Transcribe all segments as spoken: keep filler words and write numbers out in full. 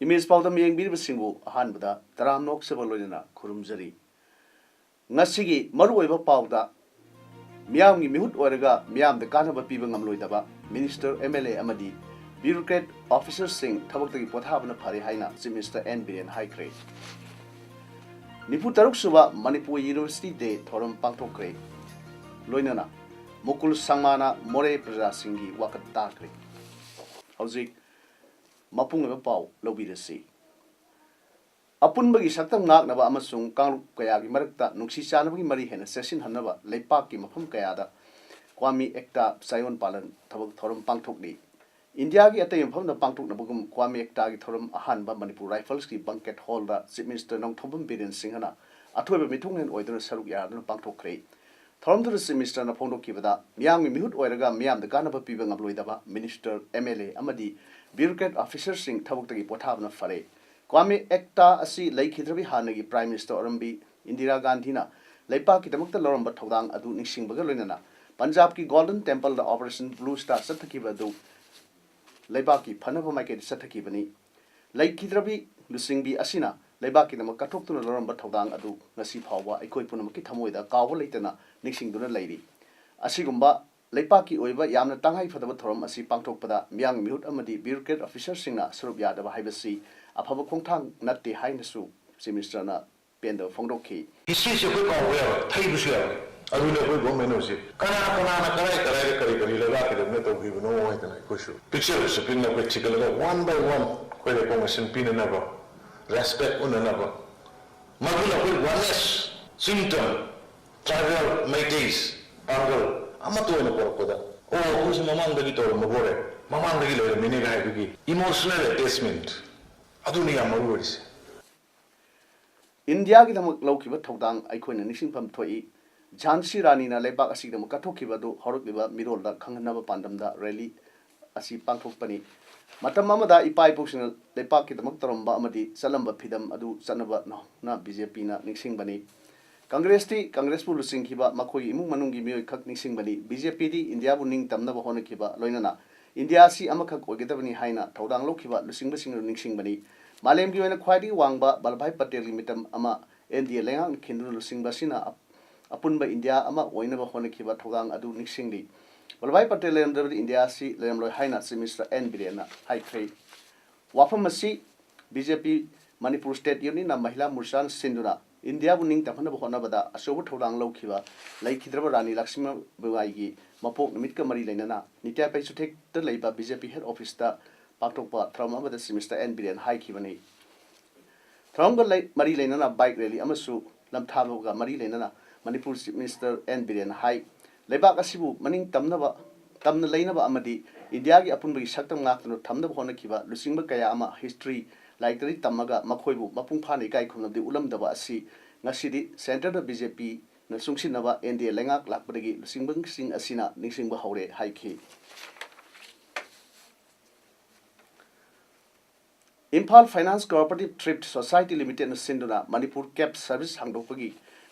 Image ꯄꯥꯎꯗꯝ ꯌꯦꯡꯕꯤꯔꯤꯕꯁꯤꯡꯕꯨ ꯑꯍꯥꯟꯕꯗ ꯇꯔꯥꯝꯅ ꯑꯣꯛꯆꯕ ꯂꯣꯏꯅꯅ ꯈꯨꯔꯨꯝꯖꯔꯤ꯫ ꯉꯁꯤꯒꯤ ꯃꯔꯨꯑꯣꯏꯕ ꯄꯥꯎꯗ, ꯃꯤꯌꯥꯝꯒꯤ ꯃꯤꯍꯨꯠ ꯑꯣꯏꯔꯒ ꯃꯤꯌꯥꯝꯗ ꯀꯥꯟꯅꯕ ꯄꯤꯕ ꯉꯝꯂꯣꯏꯗꯕ ꯃꯤꯅꯤꯁꯇꯔ, ꯑꯦꯝ ꯑꯦꯜ ꯑꯦ ꯑꯃꯗꯤ ꯕ꯭ꯌꯨꯔꯣꯀ꯭ꯔꯦꯠ ꯑꯣꯐꯤꯁꯔꯁꯤꯡ ꯊꯕꯛꯇꯒꯤ ꯄꯣꯊꯥꯕꯅ ꯐꯔꯦ ꯍꯥꯏꯅ ꯆꯤꯐ ꯃꯤꯅꯤꯁꯇꯔ ꯑꯦꯟ ꯕꯤꯔꯦꯟ ꯍꯥꯏꯈ꯭ꯔꯦ꯫ ꯅꯤꯐꯨ ꯇꯔꯨꯛ ꯁꯨꯕ ꯃꯅꯤꯄꯨꯔ ꯌꯨꯅꯤꯚꯔꯁꯤꯇꯤ ꯗꯦ ꯊꯧꯔꯝ ꯄꯥꯡꯊꯣꯛꯈ꯭ꯔꯦ꯫ ꯂꯣꯏꯅꯅ ꯃꯨꯀꯨꯜ ꯁꯪꯃꯥꯅ ꯃꯣꯔꯦ ꯄ꯭ꯔꯖꯥꯁꯤꯡꯒꯤ ꯋꯥꯀꯠ ꯇꯥꯈ꯭ꯔꯦ꯫ ꯍꯧꯖꯤꯛ ꯃꯄꯨꯡ ꯑꯣꯏꯕ ꯄꯥꯎ ꯂꯧꯕꯤꯔꯁꯤ꯫ ꯑꯄꯨꯟꯕꯒꯤ ꯁꯛꯇꯝ ꯉꯥꯛꯅꯕ ꯑꯃꯁꯨꯡ ꯀꯥꯡꯂꯨꯞ ꯀꯌꯥꯒꯤ ꯃꯔꯛꯇ ꯅꯨꯡꯁꯤ ꯆꯥꯟꯅꯕꯒꯤ ꯃꯔꯤ ꯍꯦꯟꯅ ꯆꯦꯠꯁꯤꯟꯍꯟꯅꯕ ꯂꯩꯄꯥꯛꯀꯤ ꯃꯐꯝ ꯀꯌꯥꯗ ꯀ꯭ꯋꯥꯃꯤ ꯑꯦꯛꯇꯥ ꯆꯌꯣꯜ ꯄꯥꯂꯟ ꯊꯕꯛ ꯊꯧꯔꯝ ꯄꯥꯡꯊꯣꯛꯂꯤ꯫ ꯏꯟꯗꯤꯌꯥꯒꯤ ꯑꯇꯩ ꯃꯐꯝꯗ ꯄꯥꯡꯊꯣꯛꯅꯕꯒꯨꯝ ꯀ꯭ꯋꯥꯃꯤ ꯑꯦꯛꯇꯥꯒꯤ ꯊꯧꯔꯝ ꯑꯍꯥꯟꯕ ꯃꯅꯤꯄꯨꯔ ꯔꯥꯏꯐꯜꯁꯀꯤ ꯕꯪꯀꯦꯠ ꯍꯣꯜꯗ ꯆꯤꯐ ꯃꯤꯅꯤꯁꯇꯔ ꯅꯣꯡꯊꯣꯝꯕꯝ ꯕꯤꯔꯦꯟ ꯁꯤꯡꯍꯅ ꯑꯊꯣꯏꯕ ꯃꯤꯊꯨꯡꯂꯦꯟ ꯑꯣꯏꯗꯨꯅ ꯁꯔꯨꯛ ꯌꯥꯗꯨꯅ ꯄꯥꯡꯊꯣꯛꯈ꯭ꯔꯦ꯫ ꯊꯧꯔꯝꯗꯨꯗ ꯆꯤꯐ ꯃꯤꯅꯤꯁꯇꯔꯅ ꯐꯣꯡꯗꯣꯛꯈꯤꯕꯗ, ꯃꯤꯌꯥꯝꯒꯤ ꯃꯤꯍꯨꯠ ꯑꯣꯏꯔꯒ ꯃꯤꯌꯥꯝꯗ ꯀꯥꯟꯅꯕ ꯄꯤꯕ ꯉꯝꯂꯣꯏꯗꯕ ꯃꯤꯅꯤꯁꯇꯔ, ꯑꯦꯝ ꯑꯦꯜ ꯑꯦ ꯑꯃꯗꯤ ꯕ꯭ꯌꯨꯔꯣꯀ꯭ꯔꯦꯠ ꯑꯣꯐꯤꯁꯔꯁꯤꯡ ꯊꯕꯛꯇꯒꯤ ꯄꯣꯊꯥꯕꯅ ꯐꯔꯦ꯫ ꯀ꯭ꯋꯥꯃꯤ ꯑꯦꯛꯇꯥ ꯑꯁꯤ ꯂꯩꯈꯤꯗ꯭ꯔꯕꯤ ꯍꯥꯟꯅꯒꯤ ꯄ꯭ꯔꯥꯏꯝ ꯃꯤꯅꯤꯁꯇꯔ ꯑꯣꯏꯔꯝꯕꯤ ꯏꯟꯗꯤꯔꯥ ꯒꯥꯟꯙꯤꯅ ꯂꯩꯄꯥꯛꯀꯤꯗꯃꯛꯇ ꯂꯧꯔꯝꯕ ꯊꯧꯗꯥꯡ ꯑꯗꯨ ꯅꯤꯡꯁꯤꯡꯕꯒ ꯂꯣꯏꯅꯅ ꯄꯟꯖꯥꯕꯀꯤ ꯒꯣꯜꯗꯟ ꯇꯦꯝꯄꯜꯗ ꯑꯣꯄꯔꯦꯁꯟ ꯕ꯭ꯂꯨ ꯁ꯭ꯇꯥꯔ ꯆꯠꯊꯈꯤꯕ ꯑꯗꯨ ꯂꯩꯕꯥꯛꯀꯤ ꯐꯅꯕ ꯃꯥꯏꯀꯩꯗ ꯆꯠꯊꯈꯤꯕꯅꯤ꯫ ꯂꯩꯈꯤꯗ꯭ꯔꯕꯤ ꯂꯨꯆꯤꯡꯕꯤ ꯑꯁꯤꯅ ꯂꯩꯕꯥꯛꯀꯤꯗꯃꯛ ꯀꯠꯊꯣꯛꯇꯨꯅ ꯂꯧꯔꯝꯕ ꯊꯧꯗꯥꯡ ꯑꯗꯨ ꯉꯁꯤ ꯐꯥꯎꯕ ꯑꯩꯈꯣꯏ ꯄꯨꯝꯅꯃꯛꯀꯤ ꯊꯃꯣꯏꯗ ꯀꯥꯎꯕ ꯂꯩꯇꯅ ꯅꯤꯡꯁꯤꯡꯗꯨꯅ ꯂꯩꯔꯤ꯫ ꯑꯁꯤꯒꯨꯝꯕ ꯂꯩꯄꯥꯛꯀꯤ ꯑꯣꯏꯕ ꯌꯥꯝꯅ ꯇꯉꯥꯏ ꯐꯗꯕ ꯊꯧꯔꯝ ꯑꯁꯤ ꯄꯥꯡꯊꯣꯛꯄꯗ ꯃꯤꯌꯥꯝꯒꯤ ꯃꯤꯍꯨꯠ ꯑꯃꯗꯤ ꯕ꯭ꯌꯨꯔꯣꯀ꯭ꯔꯦꯠ ꯑꯣꯐꯤꯁꯔꯁꯤꯡꯅ ꯁꯔꯨꯛ ꯌꯥꯗꯕ ꯍꯥꯏꯕꯁꯤ ꯑꯐꯕ ꯈꯣꯡꯊꯥꯡ ꯅꯠꯇꯦ ꯍꯥꯏꯅꯁꯨ ꯆꯤꯐ ꯃꯤꯅꯤꯁꯇꯔꯅ ꯄꯦꯟꯗꯕ ꯐꯣꯡꯗꯣꯛꯈꯤ꯫ ꯍꯤꯁꯇ꯭ꯔꯤꯁꯦ ꯑꯩꯈꯣꯏ ꯀꯥꯎꯕ ꯌꯥꯔꯣꯏ, ꯊꯩꯕꯁꯨ ꯌꯥꯔꯣꯏ꯫ ꯑꯗꯨꯅ ꯑꯩꯈꯣꯏ ꯒꯣꯚꯔꯟꯃꯦꯟ ꯍꯧꯖꯤꯛ ꯀꯅꯥ ꯀꯅꯥꯅ ꯀꯗꯥꯏ ꯀꯗꯥꯏꯗ ꯀꯔꯤ ꯀꯔꯤ ꯂꯩꯕꯥꯛꯀꯤꯗꯃꯛꯇ ꯇꯧꯈꯤꯕꯅꯣ ꯍꯥꯏꯗꯅ ꯑꯩꯈꯣꯏꯁꯨ ꯄꯤꯛꯆꯔꯁꯨ ꯄꯤꯛꯅ ꯑꯩꯈꯣꯏ ꯊꯤꯒꯠꯂꯒ one by one ꯑꯩꯈꯣꯏ ꯔꯦꯀꯣꯒꯅꯤꯁꯟ ꯄꯤꯅꯅꯕ, ꯔꯦꯁꯄꯦꯛ ꯎꯅꯅꯕ, ꯃꯗꯨꯅ ꯑꯩꯈꯣꯏ ꯋꯥꯟꯅꯦꯁ, ꯆꯤꯡꯇꯝ, ꯇ꯭ꯔꯥꯏꯕꯦꯜ, ꯃꯩꯇꯩꯁ, ꯄꯥꯡꯒꯜ ꯑꯃꯠꯇ ꯑꯣꯏꯅ ꯄꯨꯔꯛꯄꯗ, "ꯑꯣ, ꯑꯩꯈꯣꯏꯁꯨ ꯃꯃꯥꯡꯗꯒꯤ ꯇꯧꯔꯝꯕ ꯕꯣꯔꯦ, ꯃꯃꯥꯡꯗꯒꯤ ꯂꯩꯔꯝꯃꯤꯅꯦꯒ" ꯍꯥꯏꯕꯒꯤ ꯏꯃꯣꯁꯅꯦꯜ ꯑꯦꯇꯦꯆꯃꯦꯟꯠ ꯑꯗꯨꯅꯤ ꯌꯥꯝ ꯃꯔꯨ ꯑꯣꯏꯔꯤꯁꯦ꯫ ꯏꯟꯗꯤꯌꯥꯒꯤꯗꯃꯛ ꯂꯧꯈꯤꯕ ꯊꯧꯗꯥꯡ ꯑꯩꯈꯣꯏꯅ ꯅꯤꯡꯁꯤꯡꯐꯝ ꯊꯣꯛꯏ꯫ ꯖꯥꯟꯁꯤ ꯔꯥꯅꯤꯅ ꯂꯩꯕꯥꯛ ꯑꯁꯤꯒꯤꯗꯃꯛ ꯀꯠꯊꯣꯛꯈꯤꯕ ꯑꯗꯨ ꯍꯧꯔꯛꯂꯤꯕ ꯃꯤꯔꯣꯜꯗ ꯈꯪꯍꯟꯅꯕ ꯄꯥꯟꯗꯝꯗ ꯔꯦꯂꯤ ꯑꯁꯤ ꯄꯥꯡꯊꯣꯛꯄꯅꯤ꯫ ꯃꯇꯝ ꯑꯃꯗ ꯏꯄꯥ ꯏꯄꯨꯁꯤꯡꯅ ꯂꯩꯄꯥꯛꯀꯤꯗꯃꯛ ꯇꯧꯔꯝꯕ ꯑꯃꯗꯤ ꯆꯠꯂꯝꯕ ꯐꯤꯗꯝ ꯑꯗꯨ ꯆꯠꯅꯕ ꯅꯧꯅ ꯕꯤ ꯖꯦ ꯄꯤꯅ ꯅꯤꯡꯁꯤꯡꯕꯅꯤ꯫ ꯀꯪꯒ꯭ꯔꯦꯁꯇꯤ ꯀꯪꯒ꯭ꯔꯦꯁꯄꯨ ꯂꯨꯆꯤꯡꯈꯤꯕ ꯃꯈꯣꯏꯒꯤ ꯏꯃꯨꯡ ꯃꯅꯨꯡꯒꯤ ꯃꯤꯑꯣꯏꯈꯛ ꯅꯤꯡꯁꯤꯡꯕꯅꯤ꯫ ꯕꯤ ꯖꯦ ꯄꯤꯗꯤ ꯏꯟꯗꯤꯌꯥꯕꯨ ꯅꯤꯡꯇꯝꯅꯕ ꯍꯣꯠꯅꯈꯤꯕ, ꯂꯣꯏꯅꯅ ꯏꯟꯗꯤꯌꯥ ꯑꯁꯤ ꯑꯃꯈꯛ ꯑꯣꯏꯒꯗꯕꯅꯤ ꯍꯥꯏꯅ ꯊꯧꯗꯥꯡ ꯂꯧꯈꯤꯕ ꯂꯨꯆꯤꯡꯕꯁꯤꯡ ꯑꯗꯨ ꯅꯤꯡꯁꯤꯡꯕꯅꯤ꯫ ꯃꯥꯂꯦꯝꯒꯤ ꯑꯣꯏꯅ ꯈ꯭ꯋꯥꯏꯗꯒꯤ ꯋꯥꯡꯕ ꯚꯜꯚꯥꯚꯥꯏ ꯄꯇꯦꯜꯒꯤ ꯃꯤꯇꯝ ꯑꯃ ꯑꯦꯟ ꯗꯤ ꯑꯦ ꯂꯩꯉꯥꯛꯅ ꯈꯤꯟꯗꯨꯅ ꯂꯨꯆꯤꯡꯕ ꯑꯁꯤꯅ ꯑꯞ-, ꯑꯄꯨꯟꯕ ꯏꯟꯗꯤꯌꯥ ꯑꯃ ꯑꯣꯏꯅꯕ ꯍꯣꯠꯅꯈꯤꯕ ꯊꯧꯗꯥꯡ ꯑꯗꯨ ꯅꯤꯡꯁꯤꯡꯂꯤ꯫ ꯚꯜꯚꯥꯚꯥꯏ ꯄꯇꯦꯜ ꯂꯩꯔꯝꯗ꯭ꯔꯕꯗꯤ ꯏꯟꯗꯤꯌꯥ ꯑꯁꯤ ꯂꯩꯔꯝꯂꯣꯏ ꯍꯥꯏꯅ ꯆꯤꯐ ꯃꯤꯅꯤꯁꯇꯔ ꯑꯦꯟ ꯕꯤꯔꯦꯟꯅ ꯍꯥꯏꯈ꯭ꯔꯦ꯫ ꯋꯥꯐꯝ ꯑꯁꯤ ꯕꯤ ꯖꯦ ꯄꯤ ꯃꯅꯤꯄꯨꯔ ꯁ꯭ꯇꯦꯠ ꯌꯨꯅꯤꯌꯟꯅ ꯃꯍꯤꯂꯥ ꯃꯣꯔꯆꯥꯅ ꯁꯤꯟꯗꯨꯅ ꯏꯟꯗꯤꯌꯥꯕꯨ ꯅꯤꯡꯇꯝꯍꯟꯅꯕ ꯍꯣꯠꯅꯕꯗ ꯑꯆꯧꯕ ꯊꯧꯗꯥꯡ ꯂꯧꯈꯤꯕ ꯂꯩꯈꯤꯗ꯭ꯔꯕ ꯔꯥꯅꯤ ꯂꯛꯁꯃꯤꯕꯥꯏꯒꯤ ꯃꯄꯣꯛ ꯅꯨꯃꯤꯠꯀ ꯃꯔꯤ ꯂꯩꯅꯅ ꯅꯤꯇ꯭ꯌꯥ ꯄꯩ ꯆꯨꯊꯦꯛꯇ ꯂꯩꯕ ꯕꯤ ꯖꯦ ꯄꯤ ꯍꯦꯗ ꯑꯣꯐꯤꯁꯇ ꯄꯥꯡꯊꯣꯛꯄ ꯊꯧꯔꯝ ꯑꯃꯗ ꯆꯤꯐ ꯃꯤꯅꯤꯁꯇꯔ ꯑꯦꯟ ꯕꯤꯔꯦꯟ ꯍꯥꯏꯈꯤꯕꯅꯤ꯫ ꯊꯧꯔꯝꯒ ꯂꯩ-, ꯃꯔꯤ ꯂꯩꯅꯅ ꯕꯥꯏꯛ ꯔꯦꯂꯤ ꯑꯃꯁꯨ ꯂꯝꯊꯥꯕꯒ ꯃꯔꯤ ꯂꯩꯅꯅ ꯃꯅꯤꯄꯨꯔ ꯆꯤꯐ ꯃꯤꯅꯤꯁꯇꯔ ꯑꯦꯟ ꯕꯤꯔꯦꯟꯅ ꯍꯥꯏ, ꯂꯩꯕꯥꯛ ꯑꯁꯤꯕꯨ ꯃꯅꯤꯡ ꯇꯝꯅꯕ, ꯇꯝꯅ ꯂꯩꯅꯕ ꯑꯃꯗꯤ ꯏꯟꯗꯤꯌꯥꯒꯤ ꯑꯄꯨꯟꯕꯒꯤ ꯁꯛꯇꯝ ꯉꯥꯛꯇꯨꯅ ꯊꯝꯅꯕ ꯍꯣꯠꯅꯈꯤꯕ ꯂꯨꯆꯤꯡꯕ ꯀꯌꯥ ꯑꯃ ꯍꯤꯁꯇ꯭ꯔꯤ, ꯂꯥꯏꯔꯤꯛꯇꯗꯤ ꯇꯝꯃꯒ ꯃꯈꯣꯏꯕꯨ ꯃꯄꯨꯡ ꯐꯥꯅ ꯏꯀꯥꯏ ꯈꯨꯝꯅꯕꯗꯤ ꯎꯠꯂꯝꯗꯕ ꯑꯁꯤ ꯉꯁꯤꯗꯤ ꯁꯦꯟꯇꯔꯗ ꯕꯤ ꯖꯦ ꯄꯤꯅ ꯆꯨꯡꯁꯤꯟꯅꯕ ꯑꯦꯟ ꯗꯤ ꯑꯦ ꯂꯩꯉꯥꯛ ꯂꯥꯛꯄꯗꯒꯤ ꯂꯨꯆꯤꯡꯕꯁꯤꯡ ꯑꯁꯤꯅ ꯅꯤꯡꯁꯤꯡꯕ ꯍꯧꯔꯦ ꯍꯥꯏꯈꯤ꯫ ꯏꯝꯐꯥꯜ ꯐꯥꯏꯅꯥꯟꯁ ꯀꯣꯑꯣꯄꯔꯦꯇꯤꯚ ꯊ꯭ꯔꯤꯐꯠ ꯁꯣꯁꯥꯏꯇꯤ ꯂꯤꯃꯤꯇꯦꯗꯅ ꯁꯤꯟꯗꯨꯅ ꯃꯅꯤꯄꯨꯔ ꯀꯦꯞ ꯁꯔꯚꯤꯁ ꯍꯥꯡꯗꯣꯛꯄꯒꯤ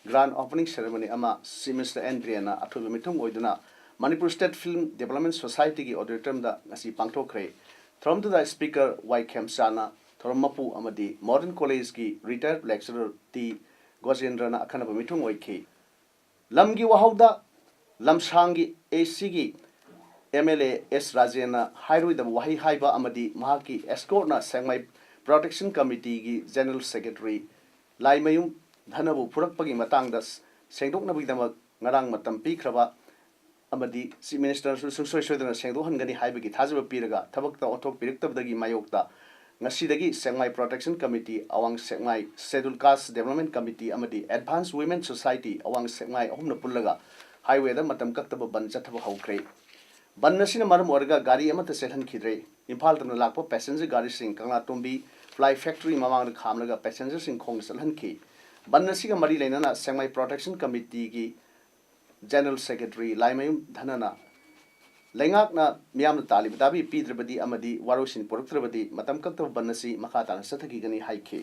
ꯒ꯭ꯔꯥꯟ ꯑꯣꯄꯅꯤꯡ ꯁꯦꯔꯦꯃꯣꯅꯤ ꯑꯃ ꯆꯤꯐ ꯃꯤꯅꯤꯁꯇꯔ ꯑꯦꯟ ꯕꯤꯔꯦꯟꯅ ꯑꯊꯣꯏꯕ ꯃꯤꯊꯨꯡ ꯑꯣꯏꯗꯨꯅ ꯃꯅꯤꯄꯨꯔ ꯁ꯭ꯇꯦꯠ ꯐꯤꯜꯝ ꯗꯤꯕꯦꯂꯞꯃꯦꯟ ꯁꯣꯁꯥꯏꯇꯤꯒꯤ ꯑꯣꯗꯤꯇꯣꯔꯤꯌꯝꯗ ꯉꯁꯤ ꯄꯥꯡꯊꯣꯛꯈ꯭ꯔꯦ꯫ ꯊꯧꯔꯝꯗꯨꯗ ꯁ꯭ꯄꯤꯀꯔ ꯋꯥꯏ ꯈꯦꯝꯆꯥꯅ ꯊꯧꯔꯝ ꯃꯄꯨ ꯑꯃꯗꯤ ꯃꯣꯗꯔꯟ ꯀꯣꯂꯦꯖꯀꯤ ꯔꯤꯇꯥꯌꯔꯗ ꯂꯦꯛꯆꯔꯔ ꯇꯤ ꯒꯣꯖꯦꯟꯗ꯭ꯔꯅ ꯑꯈꯟꯅꯕ ꯃꯤꯊꯨꯡ ꯑꯣꯏꯈꯤ꯫ ꯂꯝꯒꯤ ꯋꯥꯍꯧꯗ ꯂꯝꯁꯥꯡꯒꯤ ꯑꯦ ꯁꯤꯒꯤ ꯑꯦꯝ ꯑꯦꯜ ꯑꯦ ꯑꯦꯁ ꯔꯥꯖꯦꯟꯅ ꯍꯥꯏꯔꯣꯏꯗꯕ ꯋꯥꯍꯩ ꯍꯥꯏꯕ ꯑꯃꯗꯤ ꯃꯍꯥꯛꯀꯤ ꯑꯦꯁꯀꯣꯔꯠꯅ ꯁꯦꯛꯃꯥꯏ ꯄ꯭ꯔꯣꯇꯦꯛꯁꯟ ꯀꯃꯤꯇꯤꯒꯤ ꯖꯦꯅꯔꯦꯜ ꯁꯦꯀ꯭ꯔꯦꯇꯔꯤ ꯂꯥꯏꯃꯌꯨꯝ ꯙꯅꯕꯨ ꯐꯨꯔꯛꯄꯒꯤ ꯃꯇꯥꯡꯗ ꯁꯦꯡꯗꯣꯛꯅꯕꯒꯤꯗꯃꯛ ꯉꯔꯥꯡ ꯃꯇꯝ ꯄꯤꯈ꯭ꯔꯕ ꯑꯃꯗꯤ ꯆꯤꯐ ꯃꯤꯅꯤꯁꯇꯔꯁꯨ ꯁꯨꯡꯁꯣꯏ ꯁꯣꯏꯗꯅ ꯁꯦꯡꯗꯣꯛꯍꯟꯒꯅꯤ ꯍꯥꯏꯕꯒꯤ ꯊꯥꯖꯕ ꯄꯤꯔꯒ ꯊꯕꯛꯇ ꯑꯣꯟꯊꯣꯛꯄꯤꯔꯛꯇꯕꯗꯒꯤ ꯃꯥꯌꯣꯛꯇ ꯉꯁꯤꯗꯒꯤ ꯁꯦꯛꯃꯥꯏ ꯄ꯭ꯔꯣꯇꯦꯛꯁꯟ ꯀꯃꯤꯇꯤ, ꯑꯋꯥꯡ ꯁꯦꯛꯃꯥꯏ ꯁꯦꯗꯨꯜ ꯀꯥꯁ ꯗꯦꯕꯂꯞꯃꯦꯟ ꯀꯃꯤꯇꯤ ꯑꯃꯗꯤ ꯑꯦꯗꯚꯥꯟꯁ ꯋꯤꯃꯦꯟ ꯁꯣꯁꯥꯏꯇꯤ ꯑꯋꯥꯡ ꯁꯦꯛꯃꯥꯏ ꯑꯍꯨꯝꯅ ꯄꯨꯜꯂꯒ ꯍꯥꯏꯋꯦꯗ ꯃꯇꯝ ꯀꯛꯇꯕ ꯕꯟ ꯆꯠꯊꯕ ꯍꯧꯈ꯭ꯔꯦ꯫ ꯕꯟ ꯑꯁꯤꯅ ꯃꯔꯝ ꯑꯣꯏꯔꯒ ꯒꯥꯔꯤ ꯑꯃꯠꯇ ꯆꯦꯜꯍꯟꯈꯤꯗ꯭ꯔꯦ꯫ ꯏꯝꯐꯥꯜ ꯇꯝꯅ ꯂꯥꯛꯄ ꯄꯦꯁꯦꯟꯖꯔ ꯒꯥꯔꯤꯁꯤꯡ ꯀꯪꯂꯥꯇꯣꯝꯕꯤ ꯄ꯭ꯂꯥꯏ ꯐꯦꯛꯇꯔꯤ ꯃꯃꯥꯡꯗ ꯈꯥꯝꯂꯒ ꯄꯦꯁꯦꯟꯖꯔꯁꯤꯡ ꯈꯣꯡꯅ ꯆꯠꯍꯟꯈꯤ꯫ ꯕꯟ ꯑꯁꯤꯒ ꯃꯔꯤ ꯂꯩꯅꯅ ꯁꯦꯡꯃꯥꯏ ꯄ꯭ꯔꯣꯇꯦꯛꯁꯟ ꯀꯃꯤꯇꯤꯒꯤ ꯖꯦꯅꯔꯦꯜ ꯁꯦꯀ꯭ꯔꯦꯇꯔꯤ ꯂꯥꯏꯃꯌꯨꯝ ꯙꯅꯅ ꯂꯩꯉꯥꯛꯅ ꯃꯤꯌꯥꯝꯅ ꯇꯥꯜꯂꯤꯕ ꯗꯥꯕꯤ ꯄꯤꯗ꯭ꯔꯕꯗꯤ ꯑꯃꯗꯤ ꯋꯥꯔꯣꯏꯁꯤꯟ ꯄꯨꯔꯛꯇ꯭ꯔꯕꯗꯤ ꯃꯇꯝ ꯀꯛꯇꯕ ꯕꯟ ꯑꯁꯤ ꯃꯈꯥ ꯇꯥꯅ ꯆꯠꯊꯈꯤꯒꯅꯤ ꯍꯥꯏꯈꯤ꯫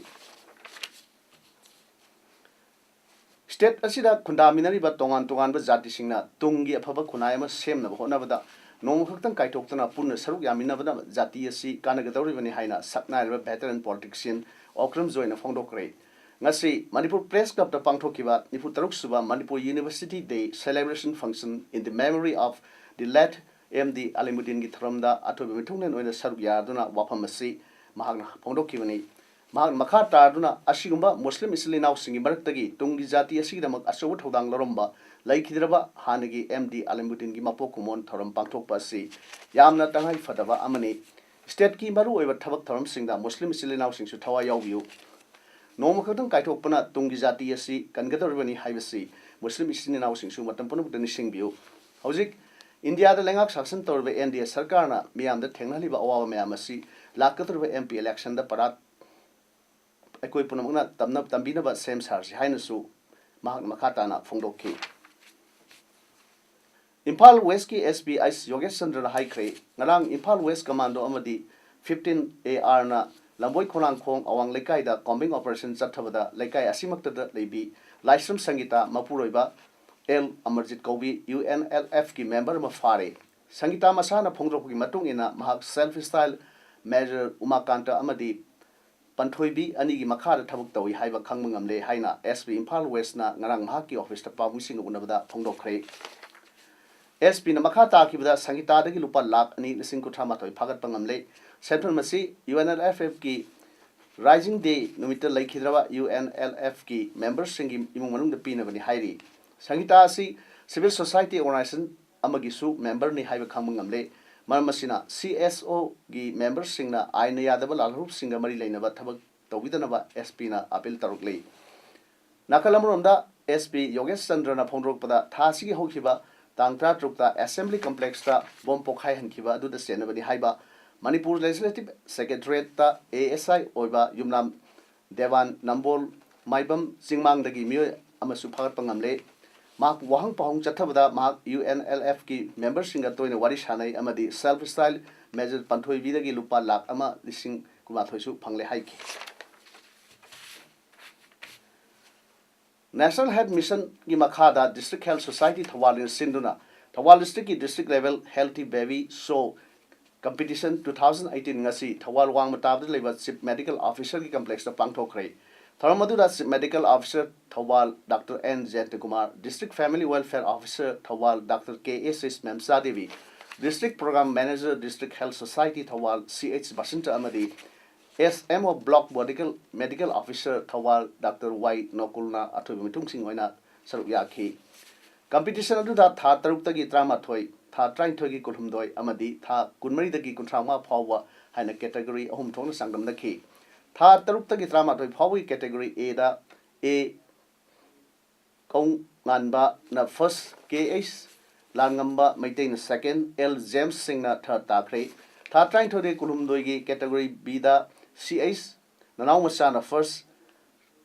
ꯁ꯭ꯇꯦꯠ ꯑꯁꯤꯗ ꯈꯨꯟꯗꯥꯃꯤꯟꯅꯔꯤꯕ ꯇꯣꯉꯥꯟ ꯇꯣꯉꯥꯟꯕ ꯖꯥꯇꯤꯁꯤꯡꯅ ꯇꯨꯡꯒꯤ ꯑꯐꯕ ꯈꯨꯟꯅꯥꯏ ꯑꯃ ꯁꯦꯝꯅꯕ ꯍꯣꯠꯅꯕꯗ ꯅꯣꯡꯃ ꯈꯛꯇꯪ ꯀꯥꯏꯊꯣꯛꯇꯅ ꯄꯨꯟꯅ ꯁꯔꯨꯛ ꯌꯥꯃꯤꯟꯅꯕꯅ ꯖꯥꯇꯤ ꯑꯁꯤ ꯀꯥꯟꯅꯒꯗꯧꯔꯤꯕꯅꯤ ꯍꯥꯏꯅ ꯁꯛꯅꯥꯏꯔꯕ ꯚꯦꯇꯔꯟ ꯄꯣꯂꯤꯇꯤꯛꯁꯤꯌꯟ ꯑꯣꯀ꯭ꯔꯝ ꯖꯣꯏꯅ ꯐꯣꯡꯗꯣꯛꯈ꯭ꯔꯦ꯫ ꯉꯁꯤ ꯃꯅꯤꯄꯨꯔ ꯄ꯭ꯔꯦꯁ ꯀ꯭ꯂꯕꯇ ꯄꯥꯡꯊꯣꯛꯈꯤꯕ ꯅꯤꯐꯨ ꯇꯔꯨꯛ ꯁꯨꯕ Manipur university day celebration function in the memory of the late M D ꯑꯂꯤꯃꯨꯗꯤꯟꯒꯤ ꯊꯧꯔꯝꯗ ꯑꯊꯣꯏꯕ ꯃꯤꯊꯨꯡꯂꯦꯟ ꯑꯣꯏꯅ ꯁꯔꯨꯛ ꯌꯥꯗꯨꯅ ꯋꯥꯐꯝ ꯑꯁꯤ ꯃꯍꯥꯛꯅ ꯐꯣꯡꯗꯣꯛꯈꯤꯕꯅꯤ꯫ ꯃꯍꯥꯛꯅ ꯃꯈꯥ ꯇꯥꯗꯨꯅ ꯑꯁꯤꯒꯨꯝꯕ ꯃꯨꯁꯂꯤꯝ ꯏꯆꯤꯜ ꯏꯅꯥꯎꯁꯤꯡꯒꯤ ꯃꯔꯛꯇꯒꯤ ꯇꯨꯡꯒꯤ ꯖꯥꯇꯤ ꯑꯁꯤꯒꯤꯗꯃꯛ ꯑꯆꯧꯕ ꯊꯧꯗꯥꯡ ꯂꯧꯔꯝꯕ ꯂꯩꯈꯤꯗ꯭ꯔꯕ ꯍꯥꯟꯅꯒꯤ M D ꯑꯂꯤꯃꯨꯗꯤꯟꯒꯤ ꯃꯄꯣꯛ ꯀꯨꯝꯑꯣꯟ ꯊꯧꯔꯝ ꯄꯥꯡꯊꯣꯛꯄ ꯑꯁꯤ ꯌꯥꯝꯅ ꯇꯉꯥꯏ ꯐꯗꯕ ꯑꯃꯅꯤ꯫ ꯁ꯭ꯇꯦꯠꯀꯤ ꯃꯔꯨꯑꯣꯏꯕ ꯊꯕꯛ ꯊꯧꯔꯝꯁꯤꯡꯗ ꯃꯨꯁꯂꯤꯝ ꯏꯆꯤꯜ ꯏꯅꯥꯎꯁꯤꯡꯁꯨ ꯊꯋꯥꯏ ꯌꯥꯎꯕꯤꯌꯨ꯫ ꯅꯣꯡꯃ ꯈꯛꯇꯪ ꯀꯥꯏꯊꯣꯛꯄꯅ ꯇꯨꯡꯒꯤ ꯖꯥꯇꯤ ꯑꯁꯤ ꯀꯟꯒꯗꯧꯔꯤꯕꯅꯤ ꯍꯥꯏꯕꯁꯤ ꯃꯨꯁꯂꯤꯝ ꯏꯆꯤꯜ ꯏꯅꯥꯎꯁꯤꯡꯁꯨ ꯃꯇꯝ ꯄꯨꯝꯅꯃꯛꯇ ꯅꯤꯡꯁꯤꯡꯕꯤꯌꯨ꯫ ꯍꯧꯖꯤꯛ ꯏꯟꯗꯤꯌꯥꯗ ꯂꯩꯉꯥꯛ ꯁꯥꯁꯟ ꯇꯧꯔꯤꯕ N D A ꯁꯔꯀꯥꯔꯅ ꯃꯤꯌꯥꯝꯗ ꯊꯦꯡꯅꯍꯜꯂꯤꯕ ꯑꯋꯥꯕ ꯃꯌꯥꯝ ꯑꯁꯤ ꯂꯥꯛꯀꯗꯧꯔꯤꯕ M P election ꯗ ꯄꯔꯥ ꯑꯩꯈꯣꯏ ꯄꯨꯝꯅꯃꯛꯅ ꯇꯝꯅ-, ꯇꯝꯕꯤꯅꯕ ꯁꯦꯝ ꯁꯥꯔꯁꯤ ꯍꯥꯏꯅꯁꯨ ꯃꯍꯥꯛꯅ ꯃꯈꯥ ꯇꯥꯅ ꯐꯣꯡꯗꯣꯛꯈꯤ꯫ ꯏꯝꯐꯥꯜ ꯋꯦꯁꯀꯤ S P ꯑꯩꯆ ꯌꯣꯒꯦꯁ ꯆꯟꯗ꯭ꯔꯅ ꯍꯥꯏꯈ꯭ꯔꯦ, ꯉꯔꯥꯡ ꯏꯝꯐꯥꯜ ꯋꯦꯁ ꯀꯃꯥꯟꯗꯣ ꯑꯃꯗꯤ fifteen A R ꯅ ꯂꯝꯕꯣꯏ ꯈꯣꯡꯅꯥꯡꯈꯣꯡ ꯑꯋꯥꯡ ꯂꯩꯀꯥꯏꯗ combing operation ꯆꯠꯊꯕꯗ ꯂꯩꯀꯥꯏ ꯑꯁꯤꯃꯛꯇꯗ ꯂꯩꯕꯤ ꯂꯥꯏꯁ꯭ꯔꯝ ꯁꯪꯒꯤꯇꯥ ꯃꯄꯨꯔꯣꯏꯕ L Amarjeet ꯀꯧꯕꯤ U N L F ꯀꯤ member ꯑꯃ ꯐꯥꯔꯦ꯫ ꯁꯪꯒꯤꯇꯥ ꯃꯁꯥꯅ ꯐꯣꯡꯗꯣꯔꯛꯄꯒꯤ ꯃꯇꯨꯡ ꯏꯟꯅ, ꯃꯍꯥꯛ self style Major ꯎꯃꯥꯀꯥꯟꯇ ꯑꯃꯗꯤ ꯄꯟꯊꯣꯏꯕꯤ ꯑꯅꯤꯒꯤ ꯃꯈꯥꯗ ꯊꯕꯛ ꯇꯧꯏ ꯍꯥꯏꯕ ꯈꯪꯕ ꯉꯝꯂꯦ ꯍꯥꯏꯅ S P ꯏꯝꯐꯥꯜ ꯋꯦꯁꯅ ꯉꯔꯥꯡ ꯃꯍꯥꯛꯀꯤ ꯑꯣꯐꯤꯁꯇ ꯄꯥꯎꯃꯤꯁꯤꯡꯒ ꯎꯅꯕꯗ ꯐꯣꯡꯗꯣꯛꯈ꯭ꯔꯦ꯫ S P ꯅ ꯃꯈꯥ ꯇꯥꯈꯤꯕꯗ, ꯁꯪꯒꯤꯇꯥꯗꯒꯤ ꯂꯨꯄꯥ ꯂꯥꯈ ꯑꯅꯤ ꯂꯤꯁꯤꯡ ꯀꯨꯟꯊ꯭ꯔꯥ ꯃꯥꯊꯣꯏ ꯐꯥꯒꯠꯄ ꯉꯝꯂꯦ꯫ ꯁꯦꯟꯐꯝ ꯑꯁꯤ U N L F F ꯀꯤ Rising Day ꯅꯨꯃꯤꯠꯇ ꯂꯩꯈꯤꯗ꯭ꯔꯕ U N L F ꯀꯤ member ꯁꯤꯡꯒꯤ ꯏꯃꯨꯡ ꯃꯅꯨꯡꯗ ꯄꯤꯅꯕꯅꯤ ꯍꯥꯏꯔꯤ꯫ ꯁꯪꯒꯤꯇꯥ ꯑꯁꯤ civil society organization ꯑꯃꯒꯤꯁꯨ member ꯅꯤ ꯍꯥꯏꯕ ꯈꯪꯕ ꯉꯝꯂꯦ꯫ ꯃꯔꯝ ꯑꯁꯤꯅ, C S O ꯒꯤ member ꯁꯤꯡꯅ ꯑꯥꯏꯟꯅ ꯌꯥꯗꯕ ꯂꯥꯜꯍꯧꯂꯨꯞꯁꯤꯡꯒ ꯃꯔꯤ ꯂꯩꯅꯕ ꯊꯕꯛ ꯇꯧꯕꯤꯗꯅꯕ S P ꯅ appeal ꯇꯧꯔꯛꯂꯤ꯫ ꯅꯥꯀꯜ ꯑꯃꯔꯣꯝꯗ, S P ꯌꯣꯒꯦꯁ ꯆꯟꯗ꯭ꯔꯅ ꯐꯣꯡꯗꯣꯔꯛꯄꯗ, ꯊꯥ ꯑꯁꯤꯒꯤ ꯍꯧꯈꯤꯕ ꯇꯥꯡ ꯇꯔꯥꯇꯔꯨꯛꯇ Assembly Complex ꯇ bomb ꯄꯣꯈꯥꯏꯍꯟꯈꯤꯕ ꯑꯗꯨꯗ ꯆꯦꯟꯅꯕꯅꯤ ꯍꯥꯏꯕ Manipur Legislative Secretariat-ꯇ A S I ꯑꯣꯏꯕ ꯌꯨꯝꯅꯥꯝ ꯗꯦꯋꯥꯟ ꯅꯝꯕꯣꯜ ꯃꯥꯏꯕꯝ ꯆꯤꯡꯃꯥꯡꯗꯒꯤ ꯃꯤꯑꯣꯏ ꯑꯃꯁꯨ ꯐꯥꯒꯠꯄ ꯉꯝꯂꯦ꯫ ꯃꯍꯥꯛꯄꯨ ꯋꯥꯍꯪ ꯄꯥꯎꯍꯪ ꯆꯠꯊꯕꯗ ꯃꯍꯥꯛ U N L F-ꯀꯤ member-ꯁꯤꯡꯒ ꯇꯣꯏꯅ ꯋꯥꯔꯤ ꯁꯥꯟꯅꯩ ꯑꯃꯗꯤ Self Style Major ꯄꯥꯟꯊꯣꯏꯕꯤꯗꯒꯤ ꯂꯨꯄꯥ ꯂꯥꯈ ꯑꯃ ꯂꯤꯁꯤꯡ ꯀꯨꯟꯃꯥꯊꯣꯏꯁꯨ ꯐꯪꯂꯦ ꯍꯥꯏꯈꯤ꯫ National Health Mission-ꯒꯤ ꯃꯈꯥꯗ District Health Society ꯊꯧꯕꯥꯜꯅ ꯁꯤꯟꯗꯨꯅ Thoubal district-ꯀꯤ District Level Healthy Baby Show Competition two thousand eighteen ꯉꯁꯤ ꯊꯧꯕꯥꯜ ꯋꯥꯡꯃ ꯇꯥꯕꯗ ꯂꯩꯕ Chief Medical Officer-ꯒꯤ complex-ꯇ ꯄꯥꯡꯊꯣꯛꯈ꯭ꯔꯦ꯫ ꯊꯧꯔꯝ ꯑꯗꯨꯗ Chief Medical Officer Thoubal Doctor N ꯖꯌꯟꯇꯀꯨꯃꯥꯔ, District Family Welfare Officer Thoubal Doctor K S S ꯃꯦꯝꯆꯥꯗꯦꯕꯤ, District Program Manager, District Health Society Thoubal C H Basanta ꯑꯃꯗꯤ S M O Block Medical, Medical Officer Thoubal Doctor Y ꯅꯣꯀꯨꯜꯅ ꯑꯊꯣꯏꯕ ꯃꯤꯊꯨꯡꯁꯤꯡ ꯑꯣꯏꯅ ꯁꯔꯨꯛ ꯌꯥꯈꯤ꯫ Competition ꯑꯗꯨꯗ ꯊꯥ ꯇꯔꯨꯛꯇꯒꯤ ꯇꯔꯥꯃꯥꯊꯣꯏ, ꯊꯥ ꯇꯔꯥꯅꯤꯊꯣꯏꯒꯤ ꯀꯨꯟꯍꯨꯝꯗꯣꯏ ꯑꯃꯗꯤ ꯊꯥ ꯀꯨꯟꯃꯔꯤꯗꯒꯤ ꯀꯨꯟꯊ꯭ꯔꯥ ꯃꯉꯥ ꯐꯥꯎꯕ ꯍꯥꯏꯅ category ꯑꯍꯨꯝ ꯊꯣꯛꯅ ꯆꯥꯡꯗꯝꯅꯈꯤ꯫ ꯊꯥ ꯇꯔꯨꯛꯇꯒꯤ ꯇꯔꯥꯃꯥꯊꯣꯏ ꯐꯥꯎꯕꯒꯤ category A-ꯗ A ꯀꯧꯉꯥꯟꯕꯅ first, K H ꯂꯥꯟꯉꯝꯕ ꯃꯩꯇꯩꯅ second, L James ꯁꯤꯡꯅ third ꯇꯥꯈ꯭ꯔꯦ꯫ ꯊꯥ ꯇꯔꯥꯅꯤꯊꯣꯏꯗꯒꯤ ꯀꯨꯟꯍꯨꯝꯗꯣꯏꯒꯤ category B-ꯗ C H ꯅꯅꯥꯎ ꯃꯆꯥꯅ first,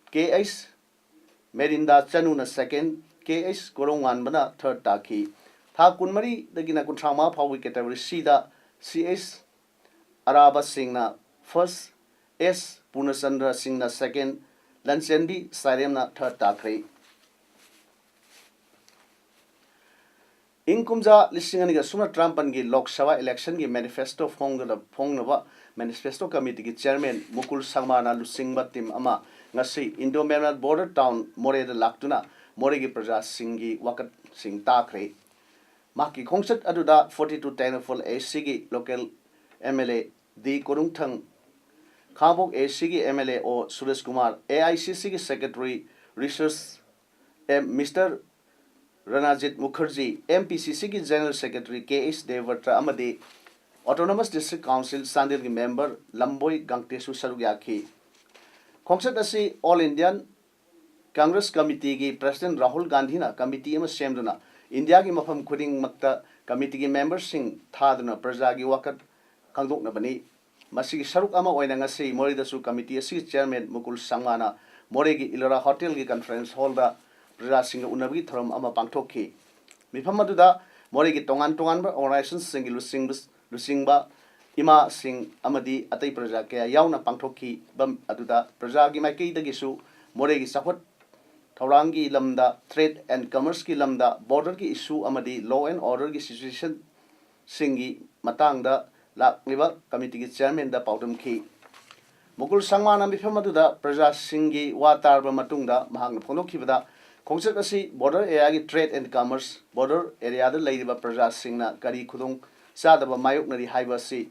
K H ꯃꯦꯔꯤꯟꯗꯥ ꯆꯅꯨꯅ second, K H ꯀꯣꯔꯧꯉꯥꯟꯕꯅ third ꯇꯥꯈꯤ꯫ ꯊꯥ ꯀꯨꯟꯃꯔꯤꯗꯒꯤꯅ ꯀꯨꯟꯊ꯭ꯔꯥ ꯃꯉꯥ ꯐꯥꯎꯕꯒꯤ category C-ꯗ C H ꯑꯔꯥꯕ ꯁꯤꯡꯅ first, S ꯄꯨꯔꯅꯆꯟꯗ꯭ꯔ ꯁꯤꯡꯅ second, ꯂꯟꯆꯦꯟꯕꯤ ꯁꯥꯏꯔꯦꯝꯅ third ꯇꯥꯈ꯭ꯔꯦ꯫ ꯏꯪ ꯀꯨꯝꯖꯥ ꯂꯤꯁꯤꯡ ꯑꯅꯤꯒ ꯁꯨꯞꯅ ꯇꯔꯥꯃꯥꯄꯟꯒꯤ Lok Sabha election-ꯒꯤ manifesto ꯐꯣꯡꯒꯗ-, ꯐꯣꯡꯅꯕ manifesto committee-ꯒꯤ chairman ꯃꯨꯀꯨꯜ ꯁꯪꯃꯥꯅ ꯂꯨꯆꯤꯡꯕ team ꯑꯃ ꯉꯁꯤ Indo-Myanmar border town ꯃꯣꯔꯦꯗ ꯂꯥꯛꯇꯨꯅ ꯃꯣꯔꯦꯒꯤ ꯄ꯭ꯔꯖꯥꯁꯤꯡꯒꯤ ꯋꯥꯀꯠꯁꯤꯡ ꯇꯥꯈ꯭ꯔꯦ꯫ ꯃꯍꯥꯛꯀꯤ ꯈꯣꯡꯆꯠ ꯑꯗꯨꯗ forty-two Tengnoupal A C-ꯒꯤ local M L A D ꯀꯣꯅꯨꯡꯊꯪ, Khangabok A C-ꯒꯤ M L A O Suresh Kumar, A I C C-ꯒꯤ secretary research M Mister ꯔꯅꯥꯖꯤꯠ Mukherjee, M P C C-ꯒꯤ general secretary K H ꯗꯦꯕꯕ꯭ꯔꯇ ꯑꯃꯗꯤ Autonomous District Council ꯆꯥꯟꯗꯦꯜꯒꯤ member ꯂꯝꯕꯣꯏ ꯒꯥꯡꯇꯦꯁꯨ ꯁꯔꯨꯛ ꯌꯥꯈꯤ꯫ ꯈꯣꯡꯆꯠ ꯑꯁꯤ All Indian Congress Committee-ꯒꯤ president Rahul ꯒꯥꯟꯙꯤꯅ committee ꯑꯃ ꯁꯦꯝꯗꯨꯅ ꯏꯟꯗꯤꯌꯥꯒꯤ ꯃꯐꯝ ꯈꯨꯗꯤꯡꯃꯛꯇ committee-ꯒꯤ member-ꯁꯤꯡ ꯊꯥꯗꯨꯅ ꯄ꯭ꯔꯖꯥꯒꯤ ꯋꯥꯀꯠ ꯈꯪꯗꯣꯛꯅꯕꯅꯤ꯫ ꯃꯁꯤꯒꯤ ꯁꯔꯨꯛ ꯑꯃ ꯑꯣꯏꯅ ꯉꯁꯤ ꯃꯣꯔꯦꯗꯁꯨ ꯀꯃꯤꯇꯤ ꯑꯁꯤꯒꯤ ꯆꯤꯌꯔꯃꯦꯟ ꯃꯨꯀꯨꯜ ꯁꯪꯃꯥꯅ ꯃꯣꯔꯦꯒꯤ ꯏꯂꯣꯔꯥ ꯍꯣꯇꯦꯜꯒꯤ ꯀꯟꯐꯔꯦꯟꯁ ꯍꯣꯜꯗ ꯄ꯭ꯔꯖꯥꯁꯤꯡꯒ ꯎꯅꯕꯒꯤ ꯊꯧꯔꯝ ꯑꯃ ꯄꯥꯡꯊꯣꯛꯈꯤ꯫ ꯃꯤꯐꯝ ꯑꯗꯨꯗ ꯃꯣꯔꯦꯒꯤ ꯇꯣꯉꯥꯟ ꯇꯣꯉꯥꯟꯕ ꯑꯣꯔꯒꯅꯥꯏꯖꯦꯁꯟꯁꯤꯡꯒꯤ ꯂꯨꯆꯤꯡꯕ-, ꯂꯨꯆꯤꯡꯕ ꯏꯃꯥꯁꯤꯡ ꯑꯃꯗꯤ ꯑꯇꯩ ꯄ꯭ꯔꯖꯥ ꯀꯌꯥ ꯌꯥꯎꯅ ꯄꯥꯡꯊꯣꯛꯈꯤꯕ ꯑꯗꯨꯗ ꯄ꯭ꯔꯖꯥꯒꯤ ꯃꯥꯏꯀꯩꯗꯒꯤꯁꯨ ꯃꯣꯔꯦꯒꯤ ꯆꯥꯎꯈꯠ ꯊꯧꯔꯥꯡꯒꯤ ꯂꯝꯗ, trade and commerceꯀꯤ ꯂꯝꯗ, borderꯒꯤ issue ꯑꯃꯗꯤ law and orderꯒꯤ situationꯁꯤꯡꯒꯤ ꯃꯇꯥꯡꯗ ꯂꯥꯛꯂꯤꯕ ꯀꯃꯤꯇꯤꯒꯤ ꯆꯤꯌꯔꯃꯦꯟꯗ ꯄꯥꯎꯗꯝꯈꯤ꯫ ꯃꯨꯀꯨꯜ ꯁꯪꯃꯥꯅ ꯃꯤꯐꯝ ꯑꯗꯨꯗ ꯄ꯭ꯔꯖꯥꯁꯤꯡꯒꯤ ꯋꯥ ꯇꯥꯔꯕ ꯃꯇꯨꯡꯗ ꯃꯍꯥꯛꯅ ꯐꯣꯡꯗꯣꯛꯈꯤꯕꯗ, ꯈꯣꯡꯆꯠ ꯑꯁꯤ border areaꯒꯤ trade and commerce, border areaꯗ ꯂꯩꯔꯤꯕ ꯄ꯭ꯔꯖꯥꯁꯤꯡꯅ ꯀꯔꯤ ꯈꯨꯗꯣꯡ ꯆꯥꯗꯕ ꯃꯥꯌꯣꯛꯅꯔꯤ ꯍꯥꯏꯕ ꯑꯁꯤ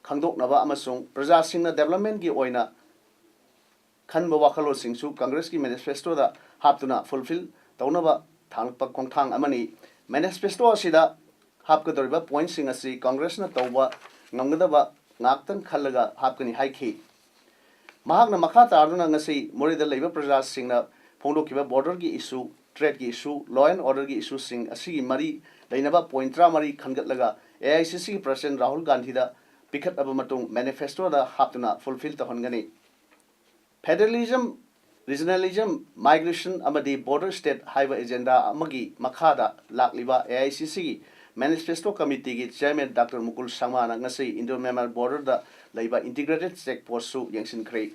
ꯈꯪꯗꯣꯛꯅꯕ ꯑꯃꯁꯨꯡ ꯄ꯭ꯔꯖꯥꯁꯤꯡꯅ developmentꯀꯤ ꯑꯣꯏꯅ ꯈꯟꯕ ꯋꯥꯈꯜꯂꯣꯟꯁꯤꯡꯁꯨ ꯀꯪꯒ꯭ꯔꯦꯁꯀꯤ manifestoꯗ ꯍꯥꯞꯇꯨꯅ fulfil ꯇꯧꯅꯕ ꯊꯥꯡꯂꯛꯄ ꯈꯣꯡꯊꯥꯡ ꯑꯃꯅꯤ꯫ Manifesto ꯑꯁꯤꯗ ꯍꯥꯞꯀꯗꯧꯔꯤꯕ pointꯁꯤꯡ ꯑꯁꯤ ꯀꯪꯒ꯭ꯔꯦꯁꯅ ꯇꯧꯕ ꯉꯝꯒꯗꯕ ꯉꯥꯛꯇꯪ ꯈꯜꯂꯒ ꯍꯥꯞꯀꯅꯤ ꯍꯥꯏꯈꯤ꯫ ꯃꯍꯥꯛꯅ ꯃꯈꯥ ꯇꯥꯗꯨꯅ ꯉꯁꯤ ꯃꯣꯔꯦꯗ ꯂꯩꯕ ꯄ꯭ꯔꯖꯥꯁꯤꯡꯅ ꯐꯣꯡꯗꯣꯛꯈꯤꯕ borderꯒꯤ issue, tradeꯀꯤ issue, law and orderꯒꯤ issueꯁꯤꯡ ꯑꯁꯤꯒꯤ ꯃꯔꯤ ꯂꯩꯅꯕ point ꯇꯔꯥꯃꯔꯤ ꯈꯟꯒꯠꯂꯒ AICCꯒꯤ president ꯔꯥꯍꯨꯜ ꯒꯥꯟꯙꯤꯗ ꯄꯤꯈꯠꯂꯕ ꯃꯇꯨꯡ manifestoꯗ ꯍꯥꯞꯇꯨꯅ fulfil ꯇꯧꯍꯟꯒꯅꯤ꯫ Federalism, regionalism, migration ꯑꯃꯗꯤ border state ꯍꯥꯏꯕ agenda ꯑꯃꯒꯤ ꯃꯈꯥꯗ ꯂꯥꯛꯂꯤꯕ AICCꯒꯤ manifesto committeeꯒꯤ chairman Doctor ꯃꯨꯀꯨꯜ ꯁꯪꯃꯥꯅ ꯉꯁꯤ Indo-Myanmar borderꯗ ꯂꯩꯕ integrated check postꯁꯨ ꯌꯦꯡꯁꯤꯟꯈ꯭ꯔꯦ꯫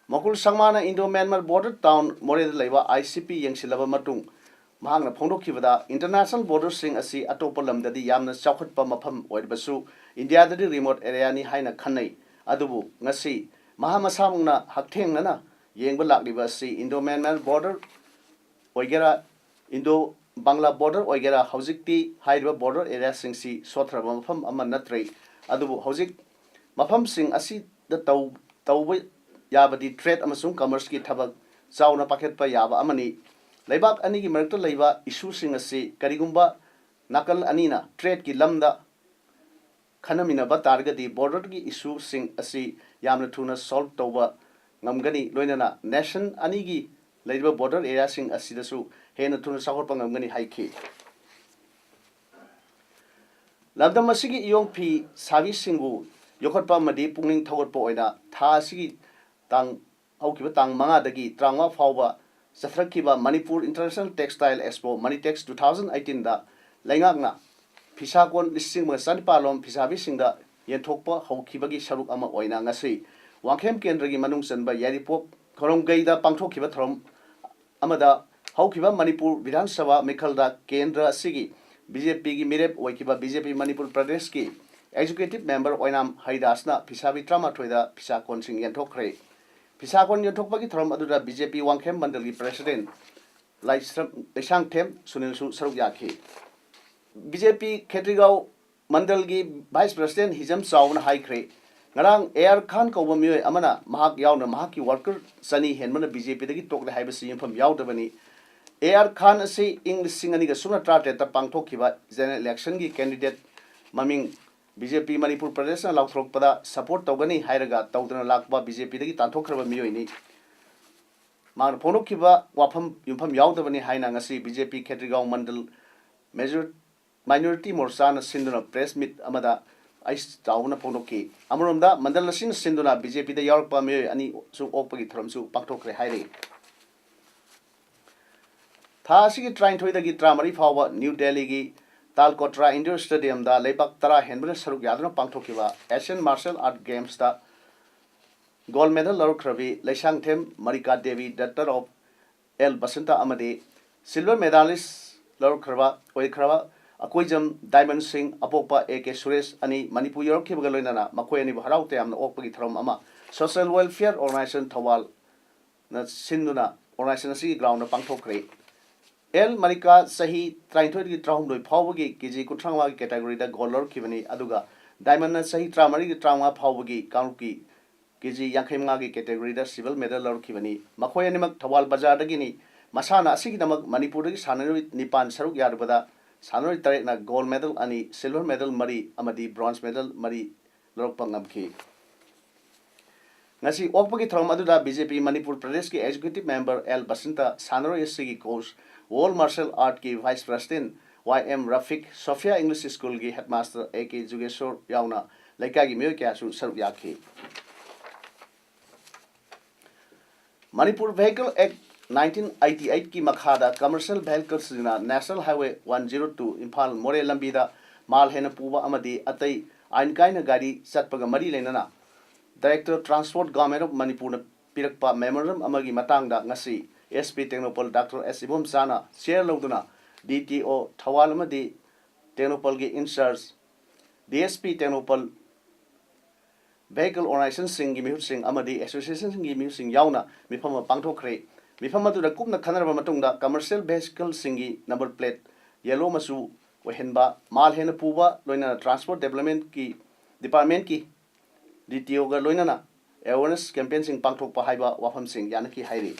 ꯃꯨꯀꯨꯜ ꯁꯪꯃꯥꯅ Indo-Myanmar border town ꯃꯣꯔꯦꯗ ꯂꯩꯕ ICP ꯌꯦꯡꯁꯤꯜꯂꯕ ꯃꯇꯨꯡ ꯃꯍꯥꯛꯅ ꯐꯣꯡꯗꯣꯛꯈꯤꯕꯗ, international borderꯁꯤꯡ ꯑꯁꯤ ꯑꯇꯣꯞꯄ ꯂꯝꯗꯗꯤ ꯌꯥꯝꯅ ꯆꯥꯎꯈꯠꯄ ꯃꯐꯝ ꯑꯣꯏꯔꯕꯁꯨ Indiaꯗꯗꯤ remote areaꯅꯤ ꯍꯥꯏꯅ ꯈꯟꯅꯩ꯫ ꯑꯗꯨꯕꯨ ꯉꯁꯤ ꯃꯍꯥꯛ ꯃꯁꯥꯃꯛꯅ ꯍꯛꯊꯦꯡꯅꯅ ꯌꯦꯡꯕ ꯂꯥꯛꯂꯤꯕ ꯑꯁꯤ Indo-Myanmar border ꯑꯣꯏꯒꯦꯔꯥ, Indo-Bangla border ꯑꯣꯏꯒꯦꯔꯥ, ꯍꯧꯖꯤꯛꯇꯤ ꯍꯥꯏꯔꯤꯕ border areaꯁꯤꯡꯁꯤ ꯁꯣꯠꯊꯔꯕ ꯃꯐꯝ ꯑꯃ ꯅꯠꯇ꯭ꯔꯦ꯫ ꯑꯗꯨꯕꯨ ꯍꯧꯖꯤꯛ ꯃꯐꯝꯁꯤꯡ ꯑꯁꯤꯗ ꯇꯧ-, ꯇꯧꯕ ꯌꯥꯕꯗꯤ trade ꯑꯃꯁꯨꯡ commerceꯀꯤ ꯊꯕꯛ ꯆꯥꯎꯅ ꯄꯥꯏꯈꯠꯄ ꯌꯥꯕ ꯑꯃꯅꯤ꯫ ꯂꯩꯕꯥꯛ ꯑꯅꯤꯒꯤ ꯃꯔꯛꯇ ꯂꯩꯕ issueꯁꯤꯡ ꯑꯁꯤ ꯀꯔꯤꯒꯨꯝꯕ ꯅꯥꯀꯜ ꯑꯅꯤꯅ tradeꯀꯤ ꯂꯝꯗ ꯈꯟꯅꯃꯤꯟꯅꯕ ꯇꯥꯔꯒꯗꯤ borderꯒꯤ issueꯁꯤꯡ ꯑꯁꯤ ꯌꯥꯝꯅ ꯊꯨꯅ solve ꯇꯧꯕ ꯉꯝꯒꯅꯤ, ꯂꯣꯏꯅꯅ nation ꯑꯅꯤꯒꯤ ꯂꯩꯔꯤꯕ border areaꯁꯤꯡ ꯑꯁꯤꯗꯁꯨ ꯍꯦꯟꯅ ꯊꯨꯅ ꯆꯥꯎꯈꯠꯄ ꯉꯝꯒꯅꯤ ꯍꯥꯏꯈꯤ꯫ ꯂꯝꯗꯝ ꯑꯁꯤꯒꯤ ꯏꯌꯣꯡ ꯐꯤ ꯁꯥꯕꯤꯁꯤꯡꯕꯨ ꯌꯣꯛꯈꯠꯄ ꯑꯃꯗꯤ ꯄꯨꯛꯅꯤꯡ ꯊꯧꯒꯠꯄ ꯑꯣꯏꯅ ꯊꯥ ꯑꯁꯤꯒꯤ ꯇꯥꯡ, ꯍꯧꯈꯤꯕ ꯇꯥꯡ ꯃꯉꯥꯗꯒꯤ ꯇꯔꯥꯃꯉꯥ ꯐꯥꯎꯕ ꯆꯠꯊꯔꯛꯈꯤꯕ Manipur international textile expo Manitex two thousand ꯑꯩꯠꯇꯤꯟꯗ ꯂꯩꯉꯥꯛꯅ ꯐꯤꯁꯥꯀꯣꯟ ꯂꯤꯁꯤꯡ ꯑꯃꯒ ꯆꯅꯤꯄꯥꯜ ꯂꯣꯝ ꯐꯤꯁꯥꯕꯤꯁꯤꯡꯗ ꯌꯦꯟꯊꯣꯛꯄ ꯍꯧꯈꯤꯕꯒꯤ ꯁꯔꯨꯛ ꯑꯃ ꯑꯣꯏꯅ ꯉꯁꯤ ꯋꯥꯡꯈꯦꯝ ꯀꯦꯟꯗ꯭ꯔꯒꯤ ꯃꯅꯨꯡ ꯆꯟꯕ ꯌꯥꯏꯔꯤꯄꯣꯛ ꯈꯣꯔꯝꯒꯩꯗ ꯄꯥꯡꯊꯣꯛꯈꯤꯕ ꯊꯧꯔꯝ ꯑꯃꯗ ꯍꯧꯈꯤꯕ ꯃꯅꯤꯄꯨꯔ ꯕꯤꯙꯥꯟ ꯁꯚꯥ ꯃꯤꯈꯜꯗ ꯀꯦꯟꯗ꯭ꯔ ꯑꯁꯤꯒꯤ ꯕꯤ ꯖꯦ ꯄꯤꯒꯤ ꯃꯤꯔꯦꯞ ꯑꯣꯏꯈꯤꯕ ꯕꯤ ꯖꯦ ꯄꯤ ꯃꯅꯤꯄꯨꯔ ꯄ꯭ꯔꯗꯦꯁꯀꯤ ꯑꯦꯛꯖꯤꯀ꯭ꯌꯨꯇꯤꯚ ꯃꯦꯝꯕꯔ ꯑꯣꯏꯅꯥꯝ ꯍꯔꯤꯗꯥꯁꯅ ꯐꯤꯁꯥꯕꯤ ꯇꯔꯥꯃꯥꯊꯣꯏꯗ ꯐꯤꯁꯥ ꯀꯣꯟꯁꯤꯡ ꯌꯦꯟꯊꯣꯛꯈ꯭ꯔꯦ꯫ ꯐꯤꯁꯥ ꯀꯣꯟ ꯌꯦꯟꯊꯣꯛꯄꯒꯤ ꯊꯧꯔꯝ ꯑꯗꯨꯗ ꯕꯤ ꯖꯦ ꯄꯤ ꯋꯥꯡꯈꯦꯝ ꯃꯟꯗꯜꯒꯤ ꯄ꯭ꯔꯦꯁꯤꯗꯦꯟꯠ ꯂꯥꯏꯁ꯭ꯔꯝ-, ꯂꯩꯁꯥꯡꯊꯦꯝ ꯁꯨꯅꯤꯜꯁꯨ ꯁꯔꯨꯛ ꯌꯥꯈꯤ꯫ ꯕꯤ ꯖꯦ ꯄꯤ ꯈꯦꯇ꯭ꯔꯤꯒꯥꯎ ꯃꯟꯗꯜꯒꯤ ꯚꯥꯏꯁ ꯄ꯭ꯔꯦꯁꯤꯗꯦꯟꯠ ꯍꯤꯖꯝ ꯆꯥꯎꯕꯅ ꯍꯥꯏꯈ꯭ꯔꯦ, ꯉꯔꯥꯡ ꯑꯦ ꯑꯥꯔ ꯈꯥꯟ ꯀꯧꯕ ꯃꯤꯑꯣꯏ ꯑꯃꯅ ꯃꯍꯥꯛ ꯌꯥꯎꯅ ꯃꯍꯥꯛꯀꯤ ꯋꯥꯔꯀꯔ ꯆꯅꯤ ꯍꯦꯟꯕꯅ ꯕꯤ ꯖꯦ ꯄꯤꯗꯒꯤ ꯇꯣꯛꯂꯦ ꯍꯥꯏꯕꯁꯤ ꯌꯨꯝꯐꯝ ꯌꯥꯎꯗꯕꯅꯤ꯫ ꯑꯦ ꯑꯥꯔ ꯈꯥꯟ ꯑꯁꯤ ꯏꯪ ꯂꯤꯁꯤꯡ ꯑꯅꯤꯒ ꯁꯨꯞꯅ ꯇꯔꯥꯇꯔꯦꯠꯇ ꯄꯥꯡꯊꯣꯛꯈꯤꯕ ꯖꯦꯅꯔꯦꯜ ꯏꯂꯦꯛꯁꯟꯒꯤ ꯀꯦꯟꯗꯤꯗꯦꯠ ꯃꯃꯤꯡ ꯕꯤ ꯖꯦ ꯄꯤ ꯃꯅꯤꯄꯨꯔ ꯄ꯭ꯔꯗꯦꯁꯅ ꯂꯥꯎꯊꯣꯔꯛꯄꯗ ꯁꯄꯣꯔꯠ ꯇꯧꯒꯅꯤ ꯍꯥꯏꯔꯒ ꯇꯧꯗꯅ ꯂꯥꯛꯄ ꯕꯤ ꯖꯦ ꯄꯤꯗꯒꯤ ꯇꯥꯟꯊꯣꯛꯈ꯭ꯔꯕ ꯃꯤꯑꯣꯏꯅꯤ꯫ ꯃꯍꯥꯛꯅ ꯐꯣꯡꯗꯣꯛꯈꯤꯕ ꯋꯥꯐꯝ ꯌꯨꯝꯐꯝ ꯌꯥꯎꯗꯕꯅꯤ ꯍꯥꯏꯅ ꯉꯁꯤ ꯕꯤ ꯖꯦ ꯄꯤ ꯈꯦꯇ꯭ꯔꯤꯒꯥꯎ ꯃꯟꯗꯜ ꯃꯦꯖꯣꯔ-, ꯃꯥꯏꯅꯣꯔꯤꯇꯤ ꯃꯣꯔꯆꯥꯅ ꯁꯤꯟꯗꯨꯅ ꯄ꯭ꯔꯦꯁ ꯃꯤꯠ ꯑꯃꯗ ꯑꯩꯁ ꯆꯥꯎꯕꯅ ꯐꯣꯡꯗꯣꯛꯈꯤ꯫ ꯑꯃꯔꯣꯝꯗ ꯃꯟꯗꯜ ꯑꯁꯤꯅ ꯁꯤꯟꯗꯨꯅ ꯕꯤ ꯖꯦ ꯄꯤꯗ ꯌꯥꯎꯔꯛꯄ ꯃꯤꯑꯣꯏ ꯑꯅꯤꯁꯨ ꯑꯣꯛꯄꯒꯤ ꯊꯧꯔꯝꯁꯨ ꯄꯥꯡꯊꯣꯛꯈ꯭ꯔꯦ ꯍꯥꯏꯔꯤ꯫ ꯊꯥ ꯑꯁꯤꯒꯤ ꯇꯔꯥꯅꯤꯊꯣꯏꯗꯒꯤ ꯇꯔꯥꯃꯔꯤ ꯐꯥꯎꯕ ꯅ꯭ꯌꯨ ꯗꯦꯜꯂꯤꯒꯤ ꯇꯥꯜꯀꯣꯇ꯭ꯔꯥ ꯏꯟꯗꯣꯔ ꯁ꯭ꯇꯦꯗꯤꯌꯝꯗ ꯂꯩꯕꯥꯛ ꯇꯔꯥ ꯍꯦꯟꯕꯅ ꯁꯔꯨꯛ ꯌꯥꯗꯨꯅ ꯄꯥꯡꯊꯣꯛꯈꯤꯕ ꯑꯦꯁꯤꯌꯥꯟ ꯃꯥꯔꯁꯦꯜ ꯑꯥꯔꯠ ꯒꯦꯝꯁꯇ ꯒꯣꯜꯗ ꯃꯦꯗꯜ ꯂꯧꯔꯛꯈ꯭ꯔꯕꯤ Leishangthem Marika Devi, daughter of L Basanta ꯑꯃꯗꯤ ꯁꯤꯜꯚꯔ ꯃꯦꯗꯥꯂꯤꯁ ꯂꯧꯔꯛꯈ꯭ꯔꯕ, ꯑꯣꯏꯈ꯭ꯔꯕ ꯑꯀꯣꯏꯖꯝ ꯗꯥꯏꯃꯟ ꯁꯤꯡ, ꯑꯄꯣꯛꯄ ꯑꯦ ꯀꯦ ꯁꯨꯔꯦꯁ ꯑꯅꯤ ꯃꯅꯤꯄꯨꯔ ꯌꯧꯔꯛꯈꯤꯕꯒ ꯂꯣꯏꯅꯅ ꯃꯈꯣꯏ ꯑꯅꯤꯕꯨ ꯍꯔꯥꯎ ꯇꯌꯥꯝꯅ ꯑꯣꯛꯄꯒꯤ ꯊꯧꯔꯝ ꯑꯃ ꯁꯣꯁꯤꯌꯦꯜ ꯋꯦꯜꯐꯤꯌꯔ ꯑꯣꯔꯒꯅꯥꯏꯖꯦꯁꯟ ꯊꯧꯕꯥꯜꯅ ꯁꯤꯟꯗꯨꯅ ꯑꯣꯔꯒꯅꯥꯏꯖꯦꯁꯟ ꯑꯁꯤꯒꯤ ꯒ꯭ꯔꯥꯎꯟꯗ ꯄꯥꯡꯊꯣꯛꯈ꯭ꯔꯦ꯫ ꯑꯦꯜ ꯃꯔꯤꯀꯥ ꯆꯍꯤ ꯇꯔꯥꯅꯤꯊꯣꯏꯗꯒꯤ ꯇꯔꯥꯍꯨꯝꯗꯣꯏ ꯐꯥꯎꯕꯒꯤ ꯀꯦ ꯖꯤ ꯀꯨꯟꯊ꯭ꯔꯥ ꯃꯉꯥꯒꯤ ꯀꯦꯇꯦꯒꯣꯔꯤꯗ ꯒꯣꯜꯗ ꯂꯧꯔꯛꯈꯤꯕꯅꯤ, ꯑꯗꯨꯒ ꯗꯥꯏꯃꯟꯅ ꯆꯍꯤ ꯇꯔꯥꯃꯔꯤꯒꯤ ꯇꯔꯥꯃꯉꯥ ꯐꯥꯎꯕꯒꯤ ꯀꯥꯡꯂꯨꯞꯀꯤ ꯀꯦ ꯖꯤ ꯌꯥꯡꯈꯩ ꯃꯉꯥꯒꯤ ꯀꯦꯇꯦꯒꯣꯔꯤꯗ ꯁꯤꯜꯚꯔ ꯃꯦꯗꯜ ꯂꯧꯔꯛꯈꯤꯕꯅꯤ꯫ ꯃꯈꯣꯏ ꯑꯅꯤꯃꯛ ꯊꯧꯕꯥꯜ ꯕꯖꯥꯔꯗꯒꯤꯅꯤ꯫ ꯃꯁꯥꯟꯅ ꯑꯁꯤꯒꯤꯗꯃꯛ ꯃꯅꯤꯄꯨꯔꯗꯒꯤ ꯁꯥꯟꯅꯔꯣꯏ ꯅꯤꯄꯥꯟ ꯁꯔꯨꯛ ꯌꯥꯔꯨꯕꯗ ꯁꯥꯟꯅꯔꯣꯏ ꯇꯔꯦꯠꯅ ꯒꯣꯜꯗ ꯃꯦꯗꯜ ꯑꯅꯤ, ꯁꯤꯜꯚꯔ ꯃꯦꯗꯜ ꯃꯔꯤ ꯑꯃꯗꯤ ꯕ꯭ꯔꯣꯟꯖ ꯃꯦꯗꯜ ꯃꯔꯤ ꯂꯧꯔꯛꯄ ꯉꯝꯈꯤ꯫ ꯉꯁꯤ ꯑꯣꯛꯄꯒꯤ ꯊꯧꯔꯝ ꯑꯗꯨꯗ ꯕꯤ ꯖꯦ ꯄꯤ ꯃꯅꯤꯄꯨꯔ ꯄ꯭ꯔꯗꯦꯁꯀꯤ ꯑꯦꯛꯖꯤꯀ꯭ꯌꯨꯇꯤꯚ ꯃꯦꯝꯕꯔ ꯑꯦꯜ ꯕꯁꯟꯇ, ꯁꯥꯟꯅꯔꯣꯏ ꯑꯁꯤꯒꯤ ꯀꯣꯆ, ꯋꯥꯔꯜꯗ ꯃꯥꯔꯁꯦꯜ ꯑꯥꯔꯠꯀꯤ ꯚꯥꯏꯁ ꯄ꯭ꯔꯦꯁꯤꯗꯦꯟꯠ ꯋꯥꯏ ꯑꯦꯝ ꯔꯐꯤꯛ, ꯁꯣꯐꯤꯌꯥ ꯏꯪꯂꯤꯁ ꯁ꯭ꯀꯨꯜꯒꯤ ꯍꯦꯗꯃꯥꯁꯇꯔ ꯑꯦ ꯀꯦ ꯖꯨꯒꯦꯁꯣꯔ ꯌꯥꯎꯅ ꯂꯩꯀꯥꯏꯒꯤ ꯃꯤꯑꯣꯏ ꯀꯌꯥꯁꯨ ꯁꯔꯨꯛ ꯌꯥꯈꯤ꯫ Manipur vehicle act nineteen eighty ꯑꯩꯠꯀꯤ ꯃꯈꯥꯗ ꯀꯃꯔꯁꯤꯌꯦꯜ ꯚꯦꯍꯤꯀꯜꯁꯤꯡꯅ national highway one zero two Imphal Moreh ꯂꯝꯕꯤꯗ ꯃꯥꯜ ꯍꯦꯟꯅ ꯄꯨꯕ ꯑꯃꯗꯤ ꯑꯇꯩ ꯑꯥꯏꯟ ꯀꯥꯏꯅ ꯒꯥꯔꯤ ꯆꯠꯄꯒ ꯃꯔꯤ ꯂꯩꯅꯅ Director Transport, Government of ꯃꯅꯤꯄꯨꯔꯅ ꯄꯤꯔꯛꯄ ꯃꯦꯃꯣꯔꯦꯟꯗꯝ ꯑꯃꯒꯤ ꯃꯇꯥꯡꯗ ꯉꯁꯤ S P Tengnoupal doctor S ꯏꯕꯣꯝꯆꯥꯅ ꯆꯦꯌꯔ ꯂꯧꯗꯨꯅ ꯗꯤ ꯇꯤ ꯑꯣ ꯊꯧꯕꯥꯜ ꯑꯃꯗꯤ ꯇꯦꯡꯅꯧꯄꯜꯒꯤ in charge D S P Tengnoupal vehicle ꯑꯣꯔꯒꯅꯥꯏꯖꯦꯁꯟꯁꯤꯡꯒꯤ ꯃꯤꯍꯨꯠꯁꯤꯡ ꯑꯃꯗꯤ ꯑꯦꯁꯣꯁꯤꯌꯦꯁꯟꯁꯤꯡꯒꯤ ꯃꯤꯍꯨꯠꯁꯤꯡ ꯌꯥꯎꯅ ꯃꯤꯐꯝ ꯑꯃ ꯄꯥꯡꯊꯣꯛꯈ꯭ꯔꯦ꯫ ꯃꯤꯐꯝ ꯑꯗꯨꯗ ꯀꯨꯞꯅ ꯈꯟꯅꯔꯕ ꯃꯇꯨꯡꯗ ꯀꯃꯔꯁꯤꯌꯦꯜ ꯚꯦꯍꯤꯀꯜꯁꯤꯡꯒꯤ ꯅꯝꯕꯔ ꯄ꯭ꯂꯦꯠ ꯌꯦꯂꯣ ꯃꯆꯨ ꯑꯣꯏꯍꯟꯕ, ꯃꯥꯜ ꯍꯦꯟꯅ ꯄꯨꯕ, ꯂꯣꯏꯅꯅ ꯇ꯭ꯔꯥꯟꯁꯄꯣꯔꯠ ꯗꯤꯄꯥꯔꯠꯃꯦꯟꯀꯤ, ꯗꯤꯄꯥꯔꯠꯃꯦꯟꯀꯤ ꯗꯤ ꯇꯤ ꯑꯣꯒ ꯂꯣꯏꯅꯅ ꯑꯦꯋꯦꯔꯅꯦꯁ ꯀꯦꯝꯄꯦꯟꯁꯤꯡ ꯄꯥꯡꯊꯣꯛꯄ ꯍꯥꯏꯕ ꯋꯥꯐꯝꯁꯤꯡ ꯌꯥꯅꯈꯤ ꯍꯥꯏꯔꯤ꯫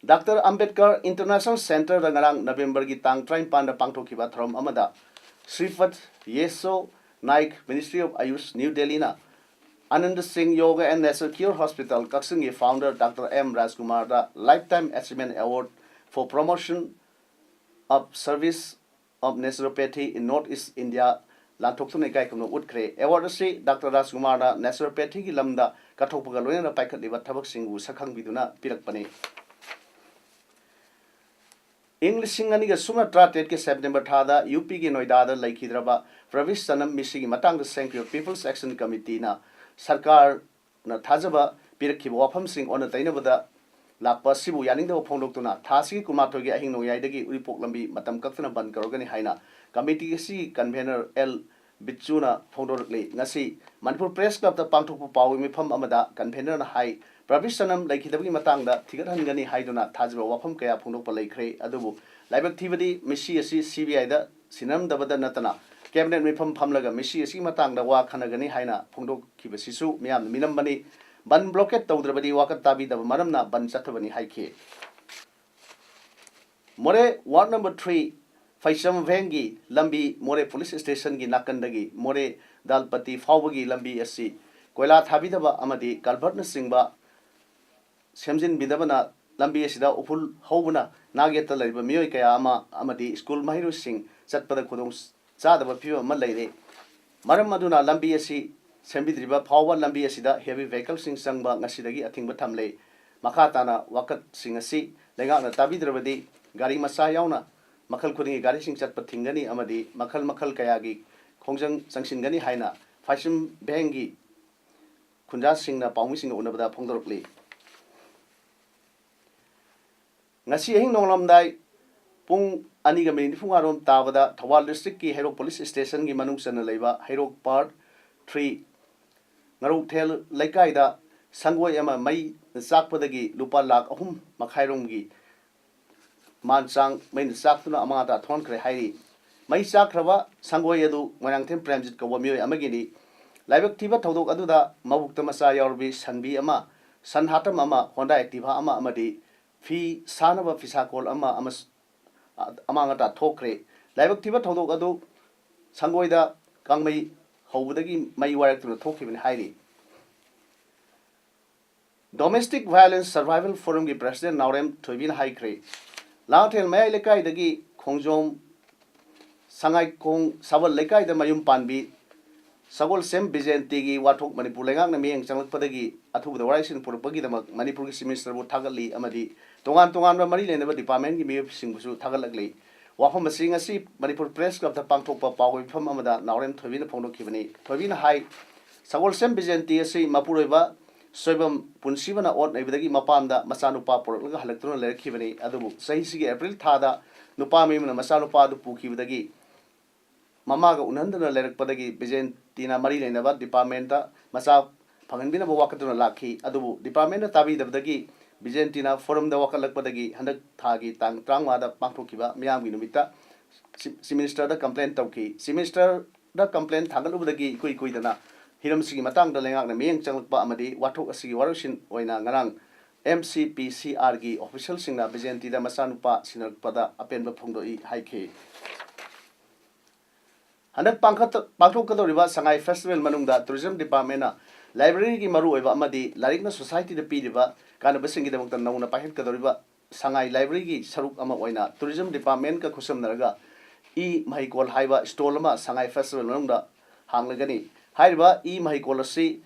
ꯗꯥꯛꯇꯔ ꯑꯝꯕꯦꯗꯀꯔ ꯏꯟꯇꯔꯅꯦꯁꯅꯦꯜ ꯁꯦꯟꯇꯔꯗ ꯉꯔꯥꯡ ꯅꯕꯦꯝꯕꯔꯒꯤ ꯇꯥꯡ ꯇꯔꯥꯅꯤꯄꯥꯟꯗ ꯄꯥꯡꯊꯣꯛꯈꯤꯕ ꯊꯧꯔꯝ ꯑꯃꯗ Shripad Yesso Naik, Ministry of AYUSH, New Delhi ꯅ Ananda Singh Yoga and nature cure hospital ꯀꯛꯆꯤꯡꯒꯤ ꯐꯥꯎꯟꯗꯔ ꯗꯥꯛꯇꯔ ꯑꯦꯝ ꯔꯥꯖꯀꯨꯃꯥꯔꯗ Lifetime Achievement Award for Promotion of Service of Naturopathy in North East India ꯂꯥꯟꯊꯣꯛꯇꯨꯅ ꯏꯀꯥꯏ ꯈꯨꯝꯅꯕ ꯎꯠꯈ꯭ꯔꯦ꯫ ꯑꯦꯋꯥꯔꯗ ꯑꯁꯤ ꯗꯥꯛꯇꯔ ꯔꯥꯖꯀꯨꯃꯥꯔꯅ ꯅꯦꯆꯨꯔꯣꯄꯦꯊꯤꯒꯤ ꯂꯝꯗ ꯀꯠꯊꯣꯛꯄꯒ ꯂꯣꯏꯅꯅ ꯄꯥꯏꯈꯠꯂꯤꯕ ꯊꯕꯛꯁꯤꯡꯕꯨ ꯁꯛꯈꯪꯕꯤꯗꯨꯅ ꯄꯤꯔꯛꯄꯅꯤ꯫ ꯏꯪ ꯂꯤꯁꯤꯡ ꯑꯅꯤꯒ ꯁꯨꯞꯅ ꯇꯔꯥꯇꯔꯦꯠꯀꯤ ꯁꯦꯞꯇꯦꯝꯕꯔ ꯊꯥꯗ ꯌꯨ ꯄꯤꯒꯤ ꯅꯣꯏꯗꯥꯗ ꯂꯩꯈꯤꯗ꯭ꯔꯕ ꯄ꯭ꯔꯕꯤꯁ ꯁꯅꯝ ꯃꯤꯁꯤꯒꯤ ꯃꯇꯥꯡꯗ ꯁꯦꯝꯈꯤꯕ People's Action Committeeꯅ ꯁꯔꯀꯥꯔ ꯅ ꯊꯥꯖꯕ ꯄꯤꯔꯛꯈꯤꯕ ꯋꯥꯐꯝꯁꯤꯡ ꯑꯣꯟꯅ ꯇꯩꯅꯕꯗ ꯂꯥꯛꯄ ꯑꯁꯤꯕꯨ ꯌꯥꯅꯤꯡꯗꯕ ꯐꯣꯡꯗꯣꯛꯇꯨꯅ ꯊꯥ ꯑꯁꯤꯒꯤ ꯀꯨꯟꯃꯥꯊꯣꯏꯒꯤ ꯑꯍꯤꯡ ꯅꯣꯡꯌꯥꯏꯗꯒꯤ ꯎꯔꯤꯄꯣꯛ ꯂꯝꯕꯤ ꯃꯇꯝ ꯀꯛꯇꯅ ꯕꯟꯗ ꯀꯧꯔꯒꯅꯤ ꯍꯥꯏꯅ ꯀꯃꯤꯇꯤ ꯑꯁꯤꯒꯤ ꯀꯟꯚꯦꯅꯔ ꯑꯦꯜ ꯕꯤꯆꯨꯅ ꯐꯣꯡꯗꯣꯔꯛꯂꯤ꯫ ꯉꯁꯤ ꯃꯅꯤꯄꯨꯔ ꯄ꯭ꯔꯦꯁ ꯀ꯭ꯂꯕꯇ ꯄꯥꯡꯊꯣꯛꯄ ꯄꯥꯎꯒꯤ ꯃꯤꯐꯝ ꯑꯃꯗ ꯀꯟꯚꯦꯅꯔꯅ ꯍꯥꯏ, ꯄ꯭ꯔꯕꯤꯁ ꯁꯅꯝ ꯂꯩꯈꯤꯗꯕꯒꯤ ꯃꯇꯥꯡꯗ ꯊꯤꯒꯠꯍꯟꯒꯅꯤ ꯍꯥꯏꯗꯨꯅ ꯊꯥꯖꯕ ꯋꯥꯐꯝ ꯀꯌꯥ ꯐꯣꯡꯗꯣꯛꯄ ꯂꯩꯈ꯭ꯔꯦ, ꯑꯗꯨꯕꯨ ꯂꯥꯏꯕꯛ ꯊꯤꯕꯗꯤ ꯃꯤꯁꯤ ꯑꯁꯤ ꯁꯤ ꯕꯤ ꯑꯥꯏꯗ ꯁꯤꯟꯅꯔꯝꯗꯕꯗ ꯅꯠꯇꯅ ꯀꯦꯕꯤꯅꯦꯠ ꯃꯤꯐꯝ ꯐꯝꯂꯒ ꯃꯤꯁꯤ ꯑꯁꯤꯒꯤ ꯃꯇꯥꯡꯗ ꯋꯥ ꯈꯟꯅꯒꯅꯤ ꯍꯥꯏꯅ ꯐꯣꯡꯗꯣꯛꯈꯤꯕꯁꯤꯁꯨ ꯃꯤꯌꯥꯝꯅ ꯃꯤꯅꯝꯕꯅꯤ꯫ ꯕꯟ ꯕ꯭ꯂꯣꯀꯦꯠ ꯇꯧꯗ꯭ꯔꯕꯗꯤ ꯋꯥꯀꯠ ꯇꯥꯕꯤꯗꯕ ꯃꯔꯝꯅ ꯕꯟ ꯆꯠꯊꯕꯅꯤ ꯍꯥꯏꯈꯤ꯫ ꯃꯣꯔꯦ ꯋꯥꯔꯗ ꯅꯝꯕꯔ ꯊ꯭ꯔꯤ ꯐꯩꯁꯝ ꯚꯦꯡꯒꯤ ꯂꯝꯕꯤ ꯃꯣꯔꯦ ꯄꯨꯂꯤꯁ ꯁ꯭ꯇꯦꯁꯟꯒꯤ ꯅꯥꯀꯟꯗꯒꯤ ꯃꯣꯔꯦ ꯗꯥꯜꯄꯇꯤ ꯐꯥꯎꯕꯒꯤ ꯂꯝꯕꯤ ꯑꯁꯤ ꯀꯣꯏꯂꯥ ꯊꯥꯕꯤꯗꯕ ꯑꯃꯗꯤ ꯀꯜꯚꯔꯠꯅꯆꯤꯡꯕ ꯁꯦꯝꯖꯤꯟꯕꯤꯗꯕꯅ ꯂꯝꯕꯤ ꯑꯁꯤꯗ ꯎꯐꯨꯜ ꯍꯧꯕꯅ ꯅꯥꯛ ꯌꯦꯠꯇ ꯂꯩꯔꯤꯕ ꯃꯤꯑꯣꯏ ꯀꯌꯥ ꯑꯃ ꯑꯃꯗꯤ ꯁ꯭ꯀꯨꯜ ꯃꯍꯩꯔꯣꯏꯁꯤꯡ ꯆꯠꯄꯗ ꯈꯨꯗꯣꯡ ꯆꯥꯗꯕ ꯐꯤꯕꯝ ꯑꯃ ꯂꯩꯔꯦ꯫ ꯃꯔꯝ ꯑꯗꯨꯅ ꯂꯝꯕꯤ ꯑꯁꯤ ꯁꯦꯝꯕꯤꯗ꯭ꯔꯤꯕ ꯐꯥꯎꯕ ꯂꯝꯕꯤ ꯑꯁꯤꯗ heavy vehicleꯁꯤꯡ ꯆꯪꯕ ꯉꯁꯤꯗꯒꯤ ꯑꯊꯤꯡꯕ ꯊꯝꯂꯦ꯫ ꯃꯈꯥ ꯇꯥꯅ ꯋꯥꯀꯠꯁꯤꯡ ꯑꯁꯤ ꯂꯩꯉꯥꯛꯅ ꯇꯥꯕꯤꯗ꯭ꯔꯕꯗꯤ ꯒꯥꯔꯤ ꯃꯆꯥ ꯌꯥꯎꯅ ꯃꯈꯜ ꯈꯨꯗꯤꯡꯒꯤ ꯒꯥꯔꯤꯁꯤꯡ ꯆꯠꯄ ꯊꯤꯡꯒꯅꯤ ꯑꯃꯗꯤ ꯃꯈꯜ ꯃꯈꯜ ꯀꯌꯥꯒꯤ ꯈꯣꯡꯖꯪ ꯆꯪꯁꯤꯟꯒꯅꯤ ꯍꯥꯏꯅ ꯐꯥꯏꯁꯝ ꯚꯦꯡꯒꯤ ꯈꯨꯟꯖꯥꯁꯤꯡꯅ ꯄꯥꯎꯃꯤꯁꯤꯡꯒ ꯎꯅꯕꯗ ꯐꯣꯡꯗꯣꯔꯛꯂꯤ꯫ ꯉꯁꯤ ꯑꯍꯤꯡ ꯅꯣꯡꯂꯝꯗꯥꯏ ꯄꯨꯡ ꯑꯅꯤꯒ ꯃꯤꯅꯤꯠ ꯅꯤꯐꯨ ꯃꯉꯥꯔꯣꯝ ꯇꯥꯕꯗ ꯊꯧꯕꯥꯜ districtꯀꯤ ꯍꯩꯔꯣꯛ police stationꯒꯤ ꯃꯅꯨꯡ ꯆꯟꯅ ꯂꯩꯕ ꯍꯩꯔꯣꯛ part three ꯉꯔꯧꯊꯦꯜ ꯂꯩꯀꯥꯏꯗ ꯁꯪꯒꯣꯏ ꯑꯃ ꯃꯩ ꯆꯥꯛꯄꯗꯒꯤ ꯂꯨꯄꯥ ꯂꯥꯈ ꯑꯍꯨꯝ ꯃꯈꯥꯏꯔꯣꯝꯒꯤ ꯃꯥꯟ ꯆꯥꯡ ꯃꯩꯅ ꯆꯥꯛꯇꯨꯅ ꯑꯃꯥꯡ ꯑꯇꯥ ꯊꯣꯛꯍꯟꯈ꯭ꯔꯦ ꯍꯥꯏꯔꯤ꯫ ꯃꯩ ꯆꯥꯛꯈ꯭ꯔꯕ ꯁꯪꯒꯣꯏ ꯑꯗꯨ ꯃꯣꯏꯔꯥꯡꯊꯦꯝ ꯄ꯭ꯔꯦꯝꯖꯤꯠ ꯀꯧꯕ ꯃꯤꯑꯣꯏ ꯑꯃꯒꯤꯅꯤ꯫ ꯂꯥꯏꯕꯛ ꯊꯤꯕ ꯊꯧꯗꯣꯛ ꯑꯗꯨꯗ ꯃꯕꯨꯛꯇ ꯃꯆꯥ ꯌꯥꯎꯔꯕꯤ ꯁꯟꯕꯤ ꯑꯃ, ꯁꯟ ꯍꯥꯇꯝ ꯑꯃ, Honda Activa ꯑꯃ ꯑꯃꯗꯤ ꯐꯤ ꯁꯥꯅꯕ ꯐꯤꯁꯥꯀꯣꯜ ꯑꯃ ꯑꯃꯁ-, ꯑꯃꯥꯡ ꯑꯇꯥ ꯊꯣꯛꯈ꯭ꯔꯦ꯫ ꯂꯥꯏꯕꯛ ꯊꯤꯕ ꯊꯧꯗꯣꯛ ꯑꯗꯨ ꯁꯪꯒꯣꯏꯗ ꯀꯥꯡꯃꯩ ꯍꯧꯕꯗꯒꯤ ꯃꯩ ꯋꯥꯏꯔꯛꯇꯨꯅ ꯊꯣꯛꯈꯤꯕꯅꯤ ꯍꯥꯏꯔꯤ꯫ Domestic Violence Survival Forumꯒꯤ president ꯅꯥꯎꯔꯦꯝ ꯊꯣꯏꯕꯤꯅ ꯍꯥꯏꯈ꯭ꯔꯦ, ꯂꯥꯡꯊꯦꯜ ꯃꯌꯥꯏ ꯂꯩꯀꯥꯏꯗꯒꯤ ꯈꯣꯡꯖꯣꯝ ꯁꯉꯥꯏꯈꯣꯡ ꯁꯥꯕꯜ ꯂꯩꯀꯥꯏꯗ ꯃꯌꯨꯝ ꯄꯥꯟꯕꯤ ꯁꯒꯣꯜꯁꯦꯝ ꯕꯤꯖꯦꯟꯇꯤꯒꯤ ꯋꯥꯊꯣꯛ ꯃꯅꯤꯄꯨꯔ ꯂꯩꯉꯥꯛꯅ ꯃꯤꯠꯌꯦꯡ ꯆꯪꯂꯛꯄꯗꯒꯤ ꯑꯊꯨꯕꯗ ꯋꯥꯔꯣꯏꯁꯤꯟ ꯄꯨꯔꯛꯄꯒꯤꯗꯃꯛ ꯃꯅꯤꯄꯨꯔꯒꯤ Chief Ministerꯕꯨ ꯊꯥꯒꯠꯂꯤ ꯑꯃꯗꯤ ꯇꯣꯉꯥꯟ ꯇꯣꯉꯥꯟꯕ ꯃꯔꯤ ꯂꯩꯅꯕ departmentꯀꯤ ꯃꯤꯑꯣꯏꯁꯤꯡꯕꯨꯁꯨ ꯊꯥꯒꯠꯂꯛꯂꯤ꯫ ꯋꯥꯐꯝ ꯑꯁꯤ ꯉꯁꯤ ꯃꯅꯤꯄꯨꯔ Press Clubꯇ ꯄꯥꯡꯊꯣꯛꯄ ꯄꯥꯎꯒꯤ ꯃꯤꯐꯝ ꯑꯃꯗ ꯅꯥꯎꯔꯦꯝ ꯊꯣꯏꯕꯤꯅ ꯐꯣꯡꯗꯣꯛꯈꯤꯕꯅꯤ꯫ ꯊꯣꯏꯕꯤꯅ ꯍꯥꯏ, ꯁꯒꯣꯜꯁꯦꯝ ꯕꯤꯖꯦꯟꯇꯤ ꯑꯁꯤ ꯃꯄꯨꯔꯣꯏꯕ ꯁꯣꯏꯕꯝ ꯄꯨꯟꯁꯤꯕꯅ ꯑꯣꯠ ꯅꯩꯕꯗꯒꯤ ꯃꯄꯥꯝꯗ ꯃꯆꯥꯅꯨꯄꯥ ꯄꯣꯔꯛꯂꯒ ꯍꯜꯂꯛꯇꯨꯅ ꯂꯩꯔꯛꯈꯤꯕꯅꯤ꯫ ꯑꯗꯨꯕꯨ ꯆꯍꯤꯁꯤꯒꯤ April ꯊꯥꯗ ꯅꯨꯄꯥ ꯃꯌꯨꯝꯅ ꯃꯆꯥꯅꯨꯄꯥ ꯑꯗꯨ ꯄꯨꯈꯤꯕꯗꯒꯤ ꯃꯃꯥꯒ ꯎꯅꯍꯟꯗꯅ ꯂꯩꯔꯛꯄꯗꯒꯤ ꯕꯤꯖꯦꯟꯇꯤꯅ ꯃꯔꯤ ꯂꯩꯅꯕ departmentꯇ ꯃꯆꯥ ꯐꯪꯍꯟꯕꯤꯅꯕ ꯋꯥꯀꯠꯇꯨꯅ ꯂꯥꯛꯈꯤ꯫ ꯑꯗꯨꯕꯨ departmentꯅ ꯇꯥꯕꯤꯗꯕꯗꯒꯤ ꯕꯤꯖꯦꯟꯇꯤꯅ forumꯗ ꯋꯥꯀꯠꯂꯛꯄꯗꯒꯤ ꯍꯟꯗꯛ ꯊꯥꯒꯤ ꯇꯥꯡ ꯇꯔꯥꯃꯉꯥꯗ ꯄꯥꯡꯊꯣꯛꯈꯤꯕ ꯃꯤꯌꯥꯝꯒꯤ ꯅꯨꯃꯤꯠꯇ Chief Ministerꯗ complaint ꯇꯧꯈꯤ꯫ Chief Ministerꯗ complaint ꯊꯥꯡꯒꯠꯂꯨꯕꯗꯒꯤ ꯏꯀꯨꯏ ꯀꯨꯏꯗꯅ ꯍꯤꯔꯝꯁꯤꯒꯤ ꯃꯇꯥꯡꯗ ꯂꯩꯉꯥꯛꯅ ꯃꯤꯠꯌꯦꯡ ꯆꯪꯂꯛꯄ ꯑꯃꯗꯤ ꯋꯥꯊꯣꯛ ꯑꯁꯤꯒꯤ ꯋꯥꯔꯣꯏꯁꯤꯟ ꯑꯣꯏꯅ ꯉꯔꯥꯡ MCPCRꯒꯤ officialꯁꯤꯡꯅ ꯕꯤꯖꯦꯟꯇꯤꯗ ꯃꯆꯥꯅꯨꯄꯥ ꯁꯤꯟꯅꯔꯛꯄꯗ ꯑꯄꯦꯟꯕ ꯐꯣꯡꯗꯣꯛꯏ ꯍꯥꯏꯈꯤ꯫ ꯍꯟꯗꯛ ꯄꯥꯡꯈꯠ-, ꯄꯥꯡꯊꯣꯛꯀꯗꯧꯔꯤꯕ ꯁꯉꯥꯏ Festival ꯃꯅꯨꯡꯗ Tourism Departmentꯅ Library ꯒꯤ ꯃꯔꯨꯑꯣꯏꯕ ꯑꯃꯗꯤ ꯂꯥꯏꯔꯤꯛꯅ society ꯗ ꯄꯤꯔꯤꯕ ꯀꯥꯟꯅꯕꯁꯤꯡꯒꯤꯗꯃꯛꯇ ꯅꯧꯅ ꯄꯥꯏꯈꯠꯀꯗꯧꯔꯤꯕ ꯁꯉꯥꯏ Library ꯒꯤ ꯁꯔꯨꯛ ꯑꯃ ꯑꯣꯏꯅ Tourism Department ꯀ ꯈꯨꯠꯁꯝꯅꯔꯒ ꯏ ꯃꯍꯩꯀꯣꯜ ꯍꯥꯏꯕ stall ꯑꯃ ꯁꯉꯥꯏ Festival ꯃꯅꯨꯡꯗ ꯍꯥꯡꯂꯒꯅꯤ꯫ ꯍꯥꯏꯔꯤꯕ ꯏ ꯃꯍꯩꯀꯣꯜ ꯑꯁꯤ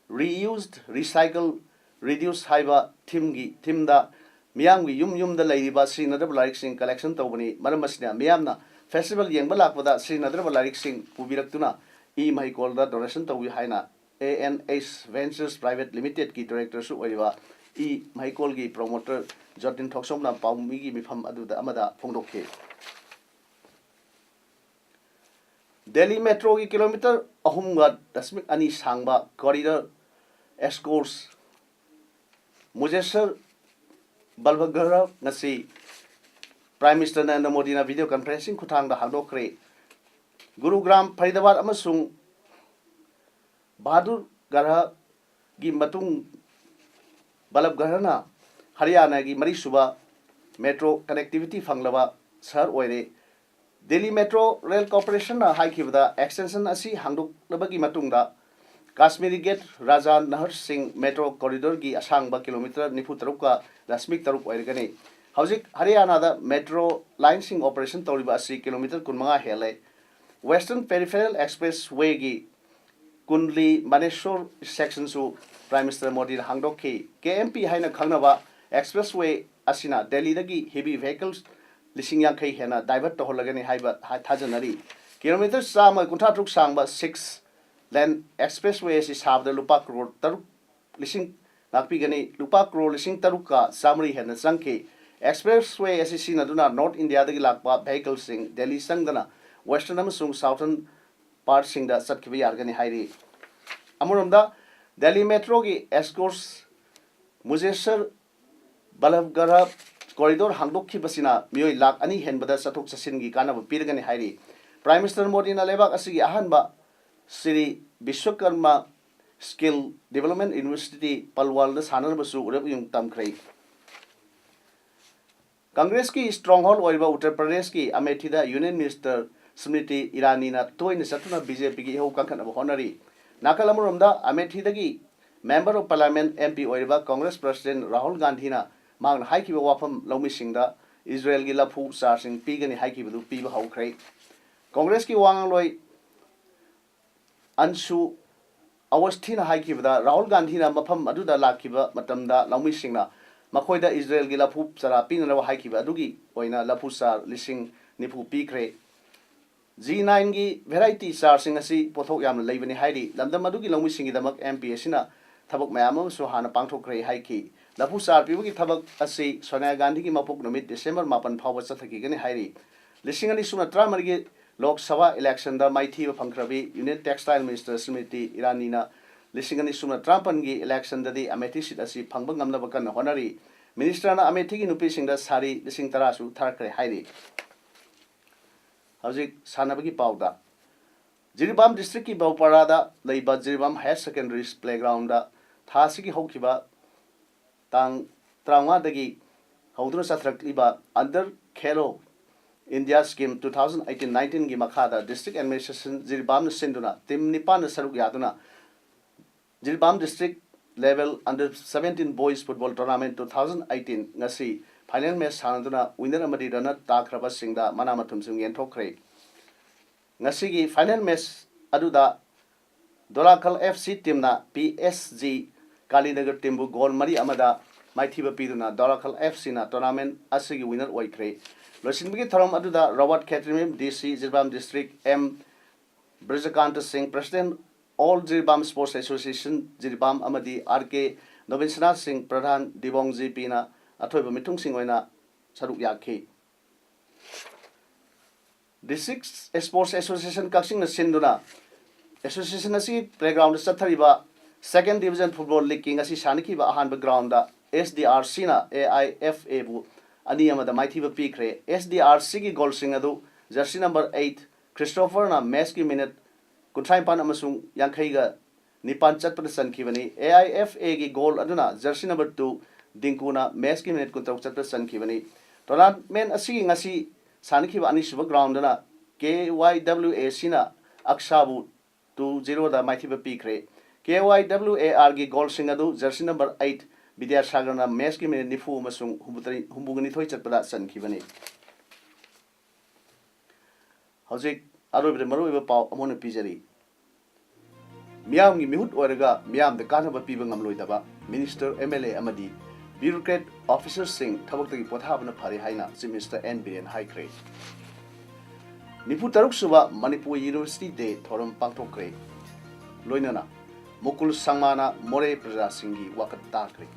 Reused, Recycle, Reduce ꯍꯥꯏꯕ theme ꯒꯤ, theme ꯗ ꯃꯤꯌꯥꯝꯒꯤ ꯌꯨꯝ ꯌꯨꯝꯗ ꯂꯩꯔꯤꯕ ꯁꯤꯖꯤꯟꯅꯗ꯭ꯔꯕ ꯂꯥꯏꯔꯤꯛꯁꯤꯡ collection ꯇꯧꯕꯅꯤ꯫ ꯃꯔꯝ ꯑꯁꯤꯅ ꯃꯤꯌꯥꯝꯅ festival ꯌꯦꯡꯕ ꯂꯥꯛꯄꯗ ꯁꯤꯖꯤꯟꯅꯗ꯭ꯔꯕ ꯂꯥꯏꯔꯤꯛꯁꯤꯡ ꯄꯨꯕꯤꯔꯛꯇꯨꯅ ꯏ ꯃꯍꯩꯀꯣꯜꯗ donation ꯇꯧꯕꯤꯌꯨ ꯍꯥꯏꯅ A N H Ventures Private Limited ꯀꯤ director ꯁꯨ ꯑꯣꯏꯔꯤꯕ ꯏ ꯃꯍꯩꯀꯣꯜꯒꯤ promoter ꯖꯣꯇꯤꯟ ꯊꯣꯛꯆꯣꯝꯅ ꯄꯥꯎꯃꯤꯒꯤ ꯃꯤꯐꯝ ꯑꯗꯨꯗ ꯑꯃꯗ ꯐꯣꯡꯗꯣꯛꯈꯤ꯫ ꯗꯦꯜꯂꯤ metro ꯒꯤ kilometre ꯑꯍꯨꯝꯒ ꯗꯁꯃꯤꯛ ꯑꯅꯤ ꯁꯥꯡꯕ corridor Ascot Muzaffarnagar Balabgarh ꯉꯁꯤ Prime Minister ꯅꯔꯦꯟꯗ꯭ꯔ ꯃꯣꯗꯤꯅ video conferencing ꯈꯨꯠꯊꯥꯡꯗ ꯍꯥꯡꯗꯣꯛꯈ꯭ꯔꯦ꯫ ꯒꯨꯔꯨꯒ꯭ꯔꯥꯝ, ꯐꯔꯤꯗꯥꯕꯥꯗ ꯑꯃꯁꯨꯡ ꯕꯍꯥꯗꯨꯔꯒꯔꯒꯤ ꯃꯇꯨꯡ ꯕꯂꯕꯒꯔꯅ ꯍꯔꯤꯌꯥꯅꯥꯒꯤ ꯃꯔꯤꯁꯨꯕ metro connectivity ꯐꯪꯂꯕ ꯁꯍꯔ ꯑꯣꯏꯔꯦ꯫ ꯗꯦꯜꯂꯤ metro rail corporation ꯅ ꯍꯥꯏꯈꯤꯕꯗ, extension ꯑꯁꯤ ꯍꯥꯡꯗꯣꯛꯂꯕꯒꯤ ꯃꯇꯨꯡꯗ ꯀꯥꯁꯃꯤꯔꯤ ꯒꯦꯠ ꯔꯥꯖꯥ ꯅꯍꯔ ꯁꯤꯡ metro corridor ꯒꯤ ꯑꯁꯥꯡꯕ kilometre ꯅꯤꯐꯨ ꯇꯔꯨꯛꯀ ꯗꯁꯃꯤꯛ ꯇꯔꯨꯛ ꯑꯣꯏꯔꯒꯅꯤ꯫ ꯍꯧꯖꯤꯛ ꯍꯔꯤꯌꯥꯅꯥꯗ metro line ꯁꯤꯡ operation ꯇꯧꯔꯤꯕ ꯑꯁꯤ kilometre ꯀꯨꯟꯃꯉꯥ ꯍꯦꯜꯂꯦ꯫ Western Peripheral Expressway ꯒꯤ ꯀꯨꯟꯗꯂꯤ ꯃꯅꯦꯁꯣꯔ section ꯁꯨ Prime Minister ꯃꯣꯗꯤꯅ ꯍꯥꯡꯗꯣꯛꯈꯤ꯫ K M P ꯍꯥꯏꯅ ꯈꯪꯅꯕ expressway ꯑꯁꯤꯅ ꯗꯦꯜꯂꯤꯗꯒꯤ heavy vehicles ꯂꯤꯁꯤꯡ ꯌꯥꯡꯈꯩ ꯍꯦꯟꯅ divert ꯇꯧꯍꯜꯂꯒꯅꯤ ꯍꯥꯏꯕ ꯍꯥꯏ-, ꯊꯥꯖꯅꯔꯤ꯫ Kilometre ꯆꯥꯝꯃ ꯀꯨꯟꯊ꯭ꯔꯥ ꯇꯔꯨꯛ ꯁꯥꯡꯕ six lane expressway ꯑꯁꯤ ꯁꯥꯕꯗ ꯂꯨꯄꯥ ꯀ꯭ꯔꯣꯔ ꯇꯔꯨꯛ ꯂꯤꯁꯤꯡ ꯂꯥꯛꯄꯤꯒꯅꯤ꯫ ꯂꯨꯄꯥ ꯀ꯭ꯔꯣꯔ ꯂꯤꯁꯤꯡ ꯇꯔꯨꯛꯀ ꯆꯥꯃꯔꯤ ꯍꯦꯟꯅ ꯆꯪꯈꯤ꯫ Expressway ꯑꯁꯤ ꯁꯤꯖꯤꯟꯅꯗꯨꯅ North India ꯗꯒꯤ ꯂꯥꯛꯄ vehicle ꯁꯤꯡ ꯗꯦꯜꯂꯤ ꯆꯪꯗꯅ Western ꯑꯃꯁꯨꯡ Southern part ꯁꯤꯡꯗ ꯆꯠꯈꯤꯕ ꯌꯥꯔꯒꯅꯤ ꯍꯥꯏꯔꯤ꯫ ꯑꯃꯔꯣꯝꯗ, ꯗꯦꯜꯂꯤ metro ꯒꯤ Ascot Muzaffarnagar Balabgarh corridor ꯍꯥꯡꯗꯣꯛꯈꯤꯕꯁꯤꯅ ꯃꯤꯑꯣꯏ ꯂꯥꯈ ꯑꯅꯤ ꯍꯦꯟꯕꯗ ꯆꯠꯊꯣꯛ ꯆꯠꯁꯤꯟꯒꯤ ꯀꯥꯟꯅꯕ ꯄꯤꯔꯒꯅꯤ ꯍꯥꯏꯔꯤ꯫ Prime Minister ꯃꯣꯗꯤꯅ ꯂꯩꯕꯥꯛ ꯑꯁꯤꯒꯤ ꯑꯍꯥꯟꯕ Shri ꯕꯤꯁ꯭ꯋꯀꯔꯃ Skill Development University ꯄꯜꯋꯥꯜꯗ ꯁꯥꯟꯅꯅꯕꯁꯨ ꯎꯔꯦꯞ ꯎꯌꯨꯡ ꯇꯝꯈ꯭ꯔꯦ꯫ ꯀꯪꯒ꯭ꯔꯦꯁꯀꯤ stronghold ꯑꯣꯏꯔꯤꯕ ꯎꯠꯇꯔ ꯄ꯭ꯔꯗꯦꯁꯀꯤ ꯑꯃꯦꯊꯤꯗ Union Minister ꯁ꯭ꯃ꯭ꯔꯤꯇꯤ ꯏꯔꯥꯅꯤꯅ ꯇꯣꯏꯅ ꯆꯠꯇꯨꯅ B J P ꯒꯤ ꯏꯍꯧ ꯀꯟꯈꯠꯅꯕ ꯍꯣꯠꯅꯔꯤ꯫ ꯅꯥꯀꯜ ꯑꯃꯔꯣꯝꯗ, ꯑꯃꯦꯊꯤꯗꯒꯤ Member of Parliament, M P, ꯑꯣꯏꯔꯤꯕ Congress President ꯔꯥꯍꯨꯜ ꯒꯥꯟꯙꯤꯅ ꯃꯍꯥꯛꯅ ꯍꯥꯏꯈꯤꯕ ꯋꯥꯐꯝ ꯂꯧꯃꯤꯁꯤꯡꯗ ꯏꯖꯔꯦꯜꯒꯤ ꯂꯐꯨ ꯆꯥꯔꯁꯤꯡ ꯄꯤꯒꯅꯤ ꯍꯥꯏꯈꯤꯕꯗꯨ ꯄꯤꯕ ꯍꯧꯈ꯭ꯔꯦ꯫ ꯀꯣꯡꯒ꯭ꯔꯦꯁꯀꯤ ꯋꯥ ꯉꯥꯡꯂꯣꯏ ꯑꯟꯁꯨ ꯑꯋꯁꯊꯤꯅ ꯍꯥꯏꯈꯤꯕꯗ, ꯔꯥꯍꯨꯜ ꯒꯥꯟꯙꯤꯅ ꯃꯐꯝ ꯑꯗꯨꯗ ꯂꯥꯛꯈꯤꯕ ꯃꯇꯝꯗ ꯂꯧꯃꯤꯁꯤꯡꯅ ꯃꯈꯣꯏꯗ ꯏꯖꯔꯦꯜꯒꯤ ꯂꯐꯨ ꯆꯥꯔꯥ ꯄꯤꯅꯅꯕ ꯍꯥꯏꯈꯤꯕ ꯑꯗꯨꯒꯤ ꯑꯣꯏꯅ ꯂꯐꯨ ꯆꯥꯔ ꯂꯤꯁꯤꯡ ꯅꯤꯐꯨ ꯄꯤꯈ꯭ꯔꯦ꯫ ꯖꯤ ꯅꯥꯏꯟꯒꯤ variety ꯆꯥꯔꯁꯤꯡ ꯑꯁꯤ ꯄꯣꯠꯊꯣꯛ ꯌꯥꯝꯅ ꯂꯩꯕꯅꯤ ꯍꯥꯏꯔꯤ꯫ ꯂꯝꯗꯝ ꯑꯗꯨꯒꯤ ꯂꯧꯃꯤꯁꯤꯡꯒꯤꯗꯃꯛ M P ꯑꯁꯤꯅ ꯊꯕꯛ ꯃꯌꯥꯝ ꯑꯃꯁꯨ ꯍꯥꯟꯅ ꯄꯥꯡꯊꯣꯛꯈ꯭ꯔꯦ ꯍꯥꯏꯈꯤ꯫ ꯂꯐꯨ ꯆꯥꯔ ꯄꯤꯕꯒꯤ ꯊꯕꯛ ꯑꯁꯤ ꯁꯣꯅꯤꯌꯥ ꯒꯥꯟꯙꯤꯒꯤ ꯃꯄꯣꯛ ꯅꯨꯃꯤꯠ December ꯃꯥꯄꯟ ꯐꯥꯎꯕ ꯆꯠꯊꯈꯤꯒꯅꯤ ꯍꯥꯏꯔꯤ꯫ ꯂꯤꯁꯤꯡ ꯑꯅꯤ ꯁꯨꯞꯅ ꯇꯔꯥꯃꯔꯤꯒꯤ ꯂꯣꯛ ꯁꯚꯥ election ꯗ ꯃꯥꯏꯊꯤꯕ ꯐꯪꯈ꯭ꯔꯕꯤ Union Textile Minister ꯁ꯭ꯔꯤꯃꯤꯇꯤ ꯏꯔꯥꯅꯤꯅ ꯂꯤꯁꯤꯡ ꯑꯅꯤ ꯁꯨꯞꯅ ꯇꯔꯥꯃꯥꯄꯟꯒꯤ election ꯗꯗꯤ ꯑꯃꯦꯊꯤ seat ꯑꯁꯤ ꯐꯪꯕ ꯉꯝꯅꯕ ꯀꯟꯅ ꯍꯣꯠꯅꯔꯤ꯫ Minister ꯅ ꯑꯃꯦꯊꯤꯒꯤ ꯅꯨꯄꯤꯁꯤꯡꯗ ꯁꯥꯔꯤ ꯂꯤꯁꯤꯡ ꯇꯔꯥꯁꯨ ꯊꯥꯔꯛꯈ꯭ꯔꯦ ꯍꯥꯏꯔꯤ꯫ ꯍꯧꯖꯤꯛ ꯁꯥꯟꯅꯕꯒꯤ ꯄꯥꯎꯗ꯫ ꯖꯤꯔꯤꯕꯥꯝ district ꯀꯤ ꯕꯧꯄꯥꯔꯥꯗ ꯂꯩꯕ ꯖꯤꯔꯤꯕꯥꯝ Higher Secondary Playground ꯗ ꯊꯥ ꯑꯁꯤꯒꯤ ꯍꯧꯈꯤꯕ ꯇꯥꯡ ꯇꯔꯥꯃꯉꯥꯗꯒꯤ ꯍꯧꯗꯨꯅ ꯆꯠꯊꯔꯛꯂꯤꯕ Under Khelo India Scheme two thousand eighteen nineteen ꯒꯤ ꯃꯈꯥꯗ district administration ꯖꯤꯔꯤꯕꯥꯝꯅ ꯁꯤꯟꯗꯨꯅ team ꯅꯤꯄꯥꯟꯅ ꯁꯔꯨꯛ ꯌꯥꯗꯨꯅ Jiribam district level Under Seventeen Boys Football Tournament two thousand eighteen ꯉꯁꯤ final match ꯁꯥꯟꯅꯗꯨꯅ winner ꯑꯃꯗꯤ runner ꯇꯥꯈ꯭ꯔꯕꯁꯤꯡꯗ ꯃꯅꯥ ꯃꯊꯨꯝꯁꯤꯡ ꯌꯦꯟꯊꯣꯛꯈ꯭ꯔꯦ꯫ ꯉꯁꯤꯒꯤ final match ꯑꯗꯨꯗ ꯗꯣꯂꯥꯈꯜ F C team ꯅ P S G ꯀꯥꯂꯤꯅꯒꯔ team ꯕꯨ goal ꯃꯔꯤ ꯑꯃꯗ ꯃꯥꯏꯊꯤꯕ ꯄꯤꯗꯨꯅ ꯗꯣꯂꯥꯈꯜ F C ꯅ tournament ꯑꯁꯤꯒꯤ winner ꯑꯣꯏꯈ꯭ꯔꯦ꯫ ꯂꯣꯏꯁꯤꯟꯕꯒꯤ ꯊꯧꯔꯝ ꯑꯗꯨꯗ ꯔꯣꯕꯥꯔꯠ ꯈꯦꯇ꯭ꯔꯤꯃꯌꯨꯝ, D C Jiribam district, M ꯕ꯭ꯔꯖꯀꯥꯟꯇ ꯁꯤꯡ, President, All Jiribam Sports Association, Jiribam, ꯑꯃꯗꯤ R K ꯅꯣꯕꯤꯟꯁꯅꯥ ꯁꯤꯡ, ꯄ꯭ꯔꯙꯥꯟ, ꯗꯤꯕꯣꯡ G P ꯅ ꯑꯊꯣꯏꯕ ꯃꯤꯊꯨꯡꯁꯤꯡ ꯑꯣꯏꯅ ꯁꯔꯨꯛ ꯌꯥꯈꯤ꯫ District Sports Association ꯀꯛꯆꯤꯡꯅ ꯁꯤꯟꯗꯨꯅ association ꯑꯁꯤꯒꯤ playground ꯗ ꯆꯠꯊꯔꯤꯕ Second Division Football League ꯀꯤ ꯉꯁꯤ ꯁꯥꯟꯅꯈꯤꯕ ꯑꯍꯥꯟꯕ ground ꯗ S D R C ꯅ A I F A ꯕꯨ ꯑꯅꯤ ꯑꯃꯗ ꯃꯥꯏꯊꯤꯕ ꯄꯤꯈ꯭ꯔꯦ꯫ S D R C ꯒꯤ goal ꯁꯤꯡ ꯑꯗꯨ jersey number eight Christopher ꯅ match ꯀꯤ minute ꯀꯨꯟꯊ꯭ꯔꯥ ꯅꯤꯄꯥꯟ ꯑꯃꯁꯨꯡ ꯌꯥꯡꯈꯩꯒ ꯅꯤꯄꯥꯟ ꯆꯠꯄꯗ ꯆꯟꯈꯤꯕꯅꯤ꯫ A I F A ꯒꯤ goal ꯑꯗꯨꯅ jersey number two ꯗꯤꯡꯀꯨꯅ match ꯀꯤ minute ꯀꯨꯟꯇꯔꯨꯛ ꯆꯠꯄꯗ ꯆꯟꯈꯤꯕꯅꯤ꯫ Tournament ꯑꯁꯤꯒꯤ ꯉꯁꯤ ꯁꯥꯟꯅꯈꯤꯕ ꯑꯅꯤꯁꯨꯕ ground ꯗꯅ K Y W A C ꯅ ꯑꯛꯁꯥꯕꯨ ꯇꯨ ꯖꯤꯔꯣꯗ ꯃꯥꯏꯊꯤꯕ ꯄꯤꯈ꯭ꯔꯦ꯫ ꯀꯦ ꯋꯥꯏ ꯗꯕ꯭ꯂꯤꯎ ꯑꯦ ꯑꯥꯔꯒꯤ ꯒꯣꯜꯁꯤꯡ ꯑꯗꯨ ꯖꯔꯁꯤ ꯅꯝꯕꯔ ꯑꯩꯠ ꯕꯤꯗ꯭ꯌꯥꯁꯥꯒꯔꯅ ꯃꯦꯠꯁꯀꯤ ꯃꯤꯅꯤꯠ ꯅꯤꯐꯨ ꯑꯃꯁꯨꯡ ꯍꯨꯝꯐꯨꯇꯔꯦꯠ, ꯍꯨꯝꯐꯨꯒ ꯅꯤꯊꯣꯏ ꯆꯠꯄꯗ ꯆꯟꯈꯤꯕꯅꯤ꯫ ꯍꯧꯖꯤꯛ ꯑꯔꯣꯏꯕꯗ ꯃꯔꯨꯑꯣꯏꯕ ꯄꯥꯎ ꯑꯃꯨꯛ ꯍꯟꯅ ꯄꯤꯖꯔꯤ꯫ ꯃꯤꯌꯥꯝꯒꯤ ꯃꯤꯍꯨꯠ ꯑꯣꯏꯔꯒ ꯃꯤꯌꯥꯝꯗ ꯀꯥꯟꯅꯕ ꯄꯤꯕ ꯉꯝꯂꯣꯏꯗꯕ ꯃꯤꯅꯤꯁꯇꯔ, ꯑꯦꯝ ꯑꯦꯜ ꯑꯦ ꯑꯃꯗꯤ ꯕ꯭ꯌꯨꯔꯣꯀ꯭ꯔꯦꯠ ꯑꯣꯐꯤꯁꯔꯁꯤꯡ ꯊꯕꯛꯇꯒꯤ ꯄꯣꯊꯥꯕꯅ ꯐꯔꯦ ꯍꯥꯏꯅ ꯆꯤꯐ ꯃꯤꯅꯤꯁꯇꯔ ꯑꯦꯟ ꯕꯤꯔꯦꯟ ꯍꯥꯏꯈ꯭ꯔꯦ꯫ ꯅꯤꯐꯨ ꯇꯔꯨꯛ ꯁꯨꯕ ꯃꯅꯤꯄꯨꯔ ꯌꯨꯅꯤꯚꯔꯁꯤꯇꯤ ꯗꯦ ꯊꯧꯔꯝ ꯄꯥꯡꯊꯣꯛꯈ꯭ꯔꯦ꯫ ꯂꯣꯏꯅꯅ ꯃꯨꯀꯨꯜ ꯁꯪꯃꯥꯅ ꯃꯣꯔꯦ ꯄ꯭ꯔꯖꯥꯁꯤꯡꯒꯤ ꯋꯥꯀꯠ ꯇꯥꯈ꯭ꯔꯦ꯫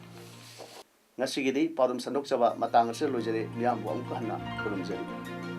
ꯉꯁꯤꯒꯤꯗꯤ ꯄꯥꯎꯗꯝ ꯁꯟꯗꯣꯛꯆꯕ ꯃꯇꯥꯡ ꯑꯁꯤꯗ ꯂꯣꯏꯖꯔꯦ꯫ ꯃꯤꯌꯥꯝꯕꯨ ꯑꯃꯨꯛ ꯍꯟꯅ ꯈꯨꯔꯨꯝꯖꯔꯤ꯫